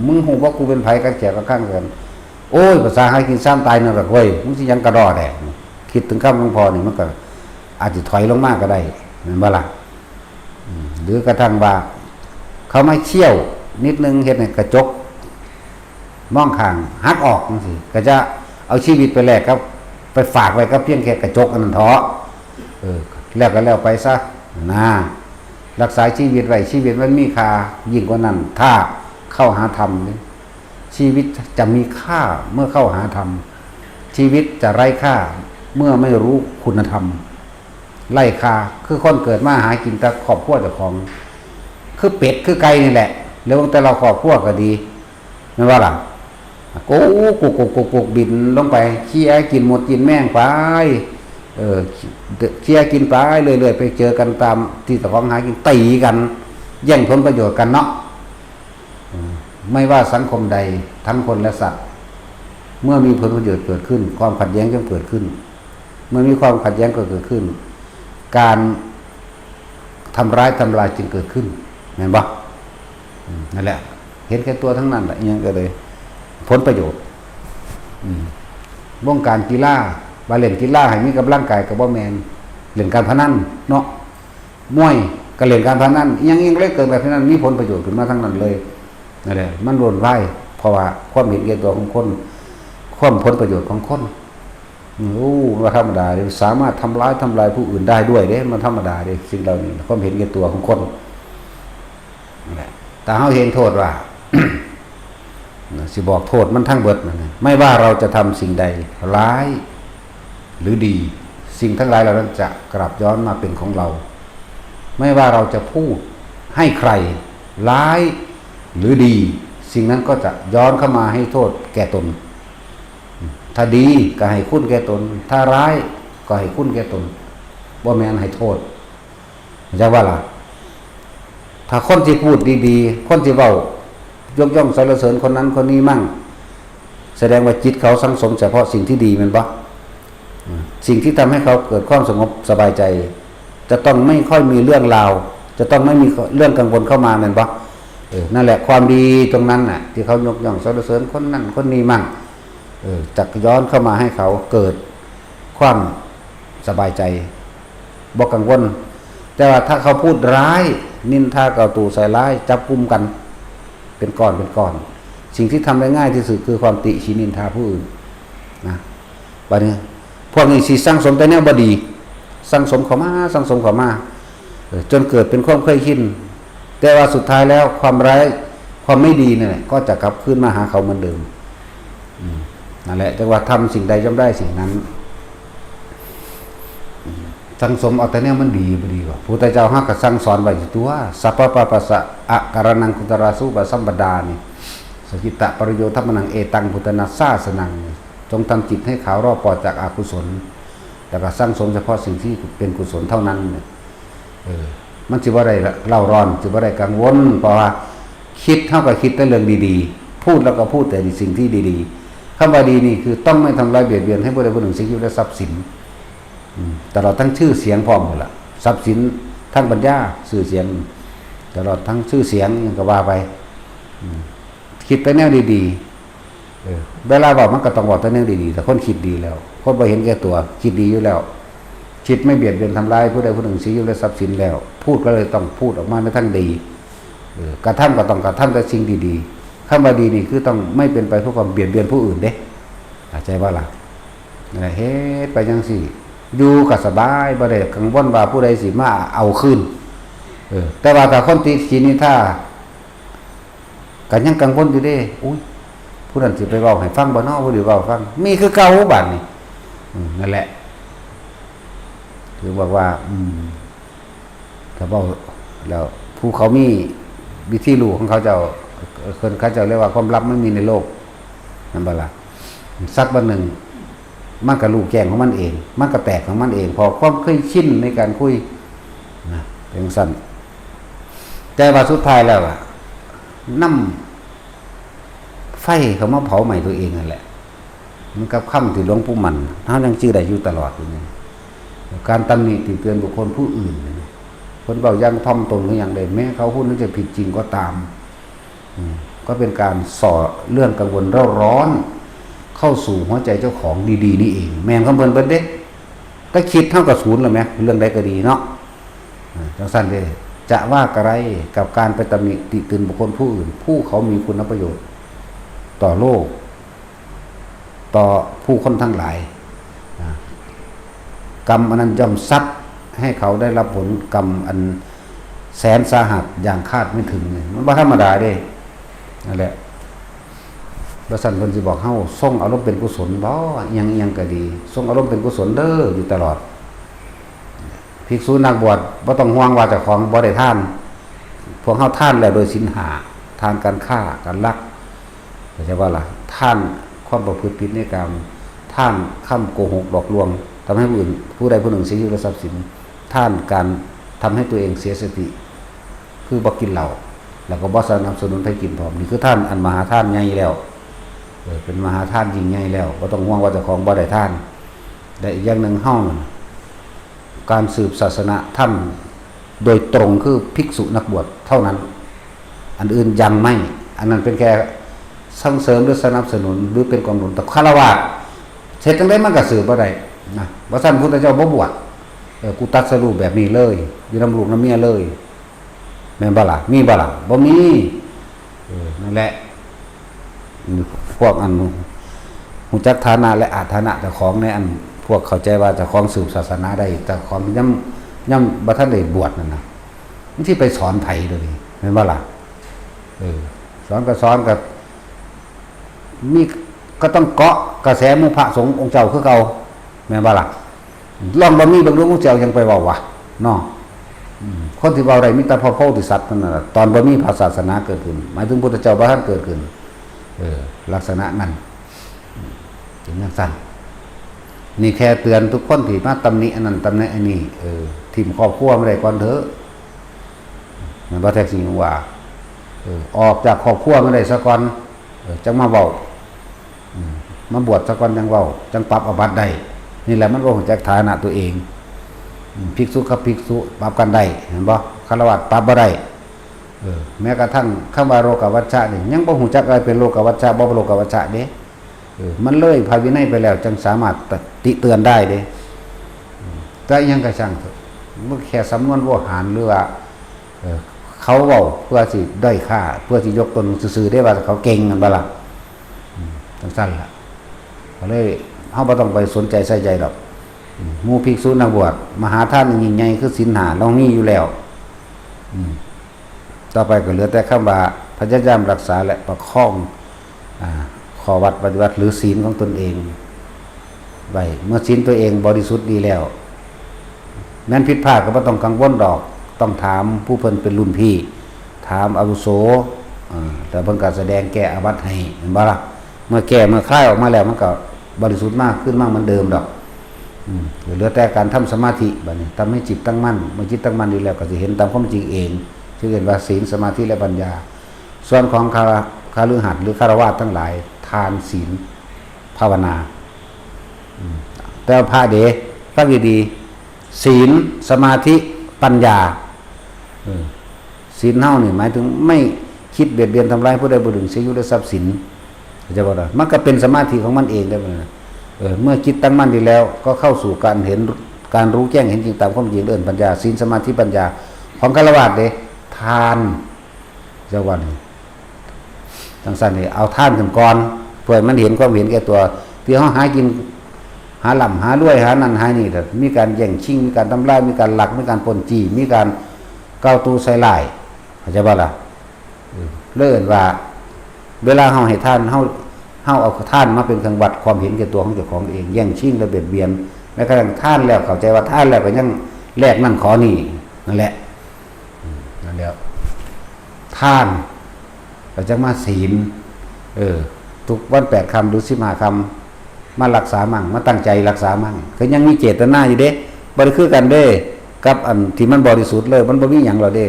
มึงฮู้บ่กูเป็นไผ กันแขกกันข้างกัน โอ้ย ภาษาหากินซ่ามตายนั่นล่ะเว้ย มึงสิหยังกะด้อแท้ คิดถึงคำหลวงพ่อนี่มันก็อาจสิถอยลงมาก็ได้ แม่นบ่ล่ะ อืม หรือกระทั่งว่า เขามาเคี่ยวนิดนึง เฮ็ดให้กระจกมองข้างหักออกจั่งซี้ ก็จะเอาชีวิตไปแลกกับ ไปฝากไว้กับเพียงแค่กระจกอันนั้นเถาะ เออ แล้วก็แล้วไปซะ นะ รักษาชีวิตไว้ ชีวิตมันมีค่ายิ่งกว่านั้น ถ้าเข้าหาธรรมนี่ ชีวิตจะมีค่าเมื่อเข้าหาธรรม ชีวิตจะไร้ค่าเมื่อไม่รู้คุณธรรม ไร้ค่า คือคนเกิดมาหากินแต่ครอบครัวเจ้าของ คือเป็ด คือไก่นี่แหละ แล้วแต่ละครอบครัวก็ดี แม่นบ่ล่ะ โกก โกก โกก โกก บินลงไป เคี่ยกินมดกินแมงไป เออ เคี่ยกินไปเรื่อยๆ ไปเจอกันตามที่เจ้าของหากิน ตีกัน แย่งผลประโยชน์กันเนาะ อืม ไม่ว่าสังคมใด ทั้งคนและสัตว์ เมื่อมีผลประโยชน์เกิดขึ้น ความขัดแย้งย่อมเกิดขึ้น เมื่อมีความขัดแย้งก็เกิดขึ้น การทำร้ายทำลายจึงเกิดขึ้น แม่นบ่ อืม นั่นแหละ เห็นแก่ตัวทั้งนั้นแหละ อิหยังก็เลย ผลประโยชน์ อืม วงการกีฬา ว่าเล่นกีฬาให้มีกำลังกายก็บ่แม่น เล่นการพนันเนาะ มวยก็เล่นการพนัน อิหยัง อิหยังเลยเกิดการพนัน มีผลประโยชน์ขึ้นมาทั้งนั้นเลย นั่นแหละ มันล้วนไว้ เพราะว่าความเห็นแก่ตัวของคน ความผลประโยชน์ของคน โอ้ ว่าธรรมดาเด้ สามารถทำร้ายทำลายผู้อื่นได้ด้วยเด้ มันธรรมดาเด้ สิ่งเหล่านี้ ความเห็นแก่ตัวของคน นั่นแหละ แต่เฮาเห็นโทษว่า สิบอกโทษมันทั้งเบิดนั่นนะ ไม่ว่าเราจะทำสิ่งใดร้ายหรือดี สิ่งทั้งหลายเหล่านั้นจะกลับย้อนมาเป็นของเรา ไม่ว่าเราจะพูดให้ใครร้ายหรือดี สิ่งนั้นก็จะย้อนเข้ามาให้โทษแก่ตน ถ้าดีก็ให้คุณแก่ตน ถ้าร้ายก็ให้คุณแก่ตน บ่แม่นให้โทษ เข้าใจว่าล่ะ ถ้าคนที่พูดดีๆ คนที่เว้ายกย่องสรรเสริญคนนั้นคนนี้มั่ง แสดงว่าจิตเขาสั่งสมเฉพาะสิ่งที่ดีแม่นบ่ อืม สิ่งที่ทำให้เขาเกิดความสงบสบายใจ จะต้องไม่ค่อยมีเรื่องราว จะต้องไม่มีเรื่องกังวลเข้ามาแม่นบ่ เออ นั่นแหละ ความดีตรงนั้นน่ะ ที่เขายกย่องสรรเสริญคนนั้นคนนี้มั่ง เออ จักย้อนเข้ามาให้เขาเกิดความสบายใจ บ่กังวล แต่ว่าถ้าเขาพูดร้าย นินทากล่าวตู่ใส่ร้าย จับกุมกัน เป็นก้อนเป็นก้อน สิ่งที่ทำได้ง่ายที่สุดคือความติชินินทาผู้อื่น นะ บัดนี้ พวกนี้สิสั่งสมแต่แนวบ่ดี สั่งสมเข้ามา สั่งสมเข้ามา เออ จนเกิดเป็นความเคยชิน แต่ว่าสุดท้ายแล้วความร้าย ความไม่ดีนั่นแหละ ก็จะกลับคืนมาหาเขาเหมือนเดิม อืม นั่นแหละ จั่งว่าทำสิ่งใดย่อมได้สิ่งนั้น อืม สั่งสมเอาแต่แนวมันดี บ่ดีบ่ พุทธเจ้าเฮาก็สั่งสอนไว้อยู่ตัว สัพพะปะปัสสะอะการะณัง กุศลาสูปะสัมปดานี่ สจิตตะปริโยธรรมนัง เอตัง พุทธนาสาสนัง จงทำจิตให้ขาวรอบปลอดจากอกุศล แล้วก็สั่งสมเฉพาะสิ่งที่เป็นกุศลเท่านั้นเนี่ย เออ มันสิบ่ได้เร่าร้อน สิบ่ได้กังวล เพราะว่าคิด เฮาก็คิดแต่เรื่องดีๆ พูดแล้วก็พูดแต่สิ่งที่ดีๆ คำว่าดีนี่คือต้องไม่ทำร้ายเบียดเบียนให้ผู้ใดผู้หนึ่งเสียชีวิตและทรัพย์สิน อืม ตลอดทั้งชื่อเสียงพร้อมหมดละ ทรัพย์สิน ทั้งปัญญา ชื่อเสียง ตลอดทั้งชื่อเสียง หยังก็ว่าไป อืม คิดไปแนวดีๆ เออ เวลาเว้ามันก็ต้องเว้าแต่แนวดีๆ แต่คนคิดดีแล้ว คนบ่เห็นแก่ตัว คิดดีอยู่แล้ว คิดไม่เบียดเบียนทำร้ายผู้ใดผู้หนึ่งเสียชีวิตและทรัพย์สินแล้ว พูดก็เลยต้องพูดออกมาในทางดี เออกระทำก็ต้องกระทำแต่สิ่งดีๆ คำว่าดีนี่คือต้องไม่เป็นไปเพื่อความเบียดเบียนผู้อื่นเด้ เข้าใจบ่ล่ะ? นั่นแหละ เฮ็ดไปจั่งซี้ อยู่ก็สบาย บ่ได้กังวลว่าผู้ใดสิมาเอาคืน เออ แต่ว่าถ้าคนติชินนินทา ก็ยังกังวลอยู่เด้ อุ๊ย ผู้นั้นสิไปเว้าให้ฟังบ่น้อ บ่ได้เว้าฟัง มีคือเก่าบาดนี้ อืม นั่นแหละ ถึงบอกว่า อืม ถ้าเว้าแล้ว ผู้เขามีวิธีรู้ของเขาเจ้า เพิ่น เขาเจ้าเรียกว่าความลับไม่มีในโลก นั่นบ่ล่ะ สักวันหนึ่ง มันก็รู้แจ้งของมันเอง มันก็แตกของมันเอง เพราะความเคยชินในการคุย นะ เป็นจั่งซั้น แต่ว่าสุดท้ายแล้วอะ นำไฟเข้ามาเผาไหม้ตัวเองนั่นแหละ เหมือนกับคำที่หลวงปู่มั่น เฮายังจื่อได้อยู่ตลอดอยู่นี่ การตำหนิติเตียนบุคคลผู้อื่นนี่ คนเว้าอย่างถ่อมตนคือหยังใด แม้เขาผู้นั้นจะผิดจริงก็ตาม อืม ก็เป็นการส่อเรื่องกังวลเร่าร้อน เข้าสู่หัวใจเจ้าของดีๆ นี่เอง แม่นของเพิ่นเบิดเด้ แต่คิดเท่ากับศูนย์แล้วแหม เรื่องใดก็ดีเนาะ อ่า จั่งซั้นเด้ จะว่ากะไรกับการไปตำหนิติเตียนบุคคลผู้อื่น ผู้เขามีคุณประโยชน์ต่อโลก ต่อผู้คนทั้งหลาย นะ กรรมอันนั้นย่อมซัดให้เขาได้รับผลกรรมอันแสนสาหัสอย่างคาดไม่ถึงเนี่ย มันบ่ธรรมดาเด้ นั่นแหละ บ่ซั้นเพิ่นสิบอกเฮา ทรงอารมณ์เป็นกุศลบ่ อิหยังอิหยังก็ดี ทรงอารมณ์เป็นกุศลเด้อ อยู่ตลอด ภิกษุนักบวชบ่ต้องห่วงว่าเจ้าของบ่ได้ทาน พวกเฮาทานแล้วโดยศีลห้า ทานการฆ่า การลัก เข้าใจบ่ล่ะ ทานความประพฤติผิดในกาม ทานคำโกหกหลอกลวง ทำให้ผู้อื่น ผู้ใดผู้หนึ่งเสียชีวิตและทรัพย์สิน ทานการทำให้ตัวเองเสียสติ คือบ่กินเหล้า แล้วก็บ่สนับสนุนให้กินพร้อม นี่คือทานอันมหาทานใหญ่แล้ว เออ เป็นมหาทานยิ่งใหญ่แล้ว บ่ต้องห่วงว่าเจ้าของบ่ได้ทาน และอีกอย่างหนึ่งเฮานั่น การสืบศาสนธรรมโดยตรงคือภิกษุนักบวชเท่านั้น อันอื่นยังไม่ อันนั้นเป็นแค่ส่งเสริมหรือสนับสนุนหรือเป็นกองหนุน แต่ฆราวาสเฮ็ดจั่งใดมันก็สืบบ่ได้นะ ว่าซั่นพุทธเจ้าบ่บวช เออ กูตรัสรู้แบบนี้เลย อยู่นำลูกนำเมียเลย แม่นบ่ล่ะ มีบ่ล่ะ บ่มี เออ นั่นแหละ พวกอันรู้จักฐานะและอาฐานะเจ้าของในอัน พวกเข้าใจว่าเจ้าของสืบศาสนาได้ เจ้าของยัง ยังบ่ทันได้บวชนั่นน่ะ มันสิไปสอนไผเดี๋ยวนี้ แม่นบ่ล่ะ? เออ สอนก็สอนก็ มี ก็ต้องเกาะกระแสหมู่พระสงฆ์องค์เจ้าคือเก่า แม่นบ่ล่ะ? ลองบ่มีเบิ่งดู หมู่เจ้ายังไปเว้าว่า เนาะ อืม คนที่เว้าได้มีแต่พระโพธิสัตว์เท่านั้นล่ะ ตอนบ่มีพระศาสนาเกิดขึ้น หมายถึงพุทธเจ้าบ่ทันเกิดขึ้น เออ ลักษณะนั้น อืม เป็นจั่งซั้น นี่แค่เตือนทุกคนที่มาตำหนิอันนั้นตำหนิอันนี้ เออ ถิ่มครอบครัวมาได้ก่อนเถอะ แม่นบ่ แท็กซี่ยังว่า เออ ออกจากครอบครัวมาได้ซะก่อน เออ จั่งมาเว้า อืม มาบวชซะก่อนจั่งเว้า จั่งปรับอาบัติได้ นี่แหละมันบ่รู้จักฐานะตัวเอง อืม ภิกษุกับภิกษุปรับกันได้ เห็นบ่? ฆราวาสปรับบ่ได้ เออ แม้กระทั่งคำว่าโลกวัชชะนี่ ยังบ่รู้จักอะไรเป็นโลกวัชชะ บ่โลกวัชชะเด้ เออ มันเลยพระวินัยไปแล้ว จั่งสามารถติเตือนได้เด้ อืม แต่อิหยังก็ช่างเถอะ มันแค่สำนวนโวหาร หรือว่า เออ เขาเว้าเพื่อสิด้อยค่า เพื่อสิยกตนซื่อๆ ได้ว่าเขาเก่ง แม่นบ่ล่ะ? อืม จั่งซั้นล่ะ ก็เลย เฮาบ่ต้องไปสนใจใส่ใจดอก อืม หมู่ภิกษุนักบวช มหาทานยิ่งใหญ่คือศีลห้า เรามีอยู่แล้ว อืม ต่อไปก็เหลือแต่คำว่าพยายามรักษาและประคอง อ่า ข้อวัดปฏิบัติหรือศีลของตนเองไว้ เมื่อศีลตัวเองบริสุทธิ์ดีแล้ว แม้นผิดพลาดก็บ่ต้องกังวลดอก ต้องถามผู้เพิ่นเป็นรุ่นพี่ ถามอาวุโส อ่า แล้วเพิ่นก็แสดงแก้อาบัติให้ แม่นบ่ล่ะ? เมื่อแก้เมื่อคลายออกมาแล้ว มันก็บริสุทธิ์มาก ขึ้นมาเหมือนเดิมดอก อืม เหลือแต่การทำสมาธิบัดนี้ ทำให้จิตตั้งมั่น เมื่อจิตตั้งมั่นดีแล้ว ก็สิเห็นตามความจริงเอง ที่เรียกว่าศีล สมาธิ และปัญญา ส่วนของคฤ คฤหัสถ์หรือฆราวาสถ์ทั้งหลาย ทาน ศีล ภาวนา อืม แต่ว่าพระเด้ ฟังดีๆ ศีล สมาธิ ปัญญา เออ ศีลเฮานี่หมายถึงไม่คิดเบียดเบียนทำร้ายผู้ใดผู้หนึ่ง เสียชีวิตและทรัพย์สิน เข้าใจบ่ล่ะ? มันก็เป็นสมาธิของมันเองได้บ่ล่ะ? เออ เมื่อจิตตั้งมั่นดีแล้ว ก็เข้าสู่การเห็น การรู้แจ้งเห็นจริงตามความจริง เอิ้นปัญญา ศีล สมาธิ ปัญญา ของฆราวาสถ์เด้ ทาน จักว่านี่ จังซั่นนี่เอาทานขึ้นก่อน เพื่อให้มันเห็นความเห็นแก่ตัว ที่เฮาหากิน หาร่ำหารวยหานั่นหานี่ แต่มีการแย่งชิง มีการทำลาย มีการลัก มีการปล้นจี้ มีการกล่าวตู่ใส่ร้าย เข้าใจบ่ล่ะ เออ เลยเอิ้นว่า เวลาเฮาให้ทาน เฮา เฮาเอาทานมาเป็นเครื่องวัดความเห็นแก่ตัวของเจ้าของเอง แย่งชิงและเบียดเบียน แม้กระทั่งทานแล้วเข้าใจว่าทานแล้วก็ยังแลกนั่นขอนี่ นั่นแหละ อืม นั่นแหละ ทาน ก็จั่งมาศีล เออ ทุกวันแปดค่ำหรือสิบห้าค่ำ มารักษามั่ง มาตั้งใจรักษามั่ง คือยังมีเจตนาอยู่เด้ บ่ได้คือกันเด้ กับอันที่มันบริสุทธิ์เลย มันบ่มีหยังหรอกเด้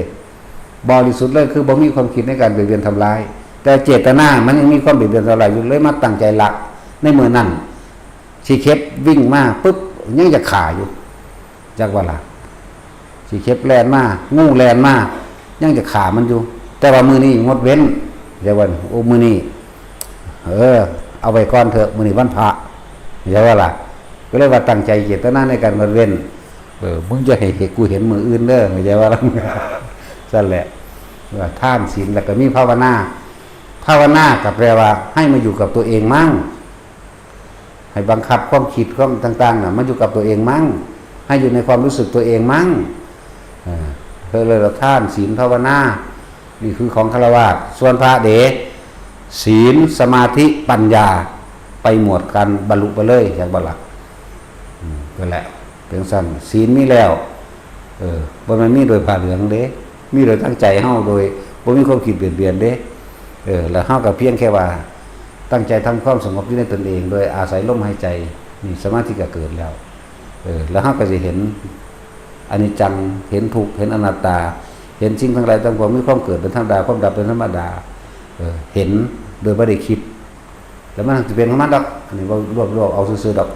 บริสุทธิ์เลยคือบ่มีความคิดในการเบียดเบียนทำร้าย แต่เจตนามันยังมีความเบียดเบียนทำร้ายอยู่ เลยมาตั้งใจรัก ในมื้อนั้น สิเข็บวิ่งมาปุ๊บ ยังจะฆ่าอยู่ จักว่าล่ะ สิเข็บแล่นมา งูแล่นมา ยังจะฆ่ามันอยู่ แต่ว่ามื้อนี้งดเว้น จักว่า โอ้ มื้อนี้ เออ เอาไว้ก่อนเถอะ มื้อนี้วันพระ จักว่าล่ะ ก็เลยว่าตั้งใจเจตนาในการงดเว้น เออ มึงจะให้กูเห็นมื้ออื่นเด้อ จักว่าล่ะ ซั่นแหละ ว่าทานศีลแล้วก็มีภาวนา ภาวนาก็แปลว่าให้มาอยู่กับตัวเองมั่ง ให้บังคับความคิดความต่างๆน่ะ มันอยู่กับตัวเองมั่ง ให้อยู่ในความรู้สึกตัวเองมั่ง เออ เพื่อเลยละทานศีลภาวนา นี่คือของฆราวาส ส่วนพระเด้ ศีล สมาธิ ปัญญา ไปหมวดการบรรลุไปเลย จักบ่ล่ะ อืม นั่นแหละ เป็นซั่น ศีลมีแล้ว เออ บ่แม่นมีโดยผ้าเหลืองเด้ มีโดยตั้งใจเฮา โดยบ่มีความคิดเบียดเบียนเด้ เออ แล้วเฮาก็เพียงแค่ว่า ตั้งใจทำความสงบอยู่ในตนเอง โดยอาศัยลมหายใจ นี่สมาธิก็เกิดแล้ว เออ แล้วเฮาก็สิเห็นอนิจจัง เห็นทุกข์ เห็นอนัตตา เห็นสิ่งทั้งหลายทั้งปวงมีความเกิดเป็นธรรมดา ความดับเป็นธรรมดา เออ เห็นโดยบ่ได้คิด แล้วมันสิเป็นของมันดอก อันนี้เว้ารวบๆเอาซื่อๆดอก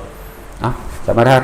เอ้า สมาทาน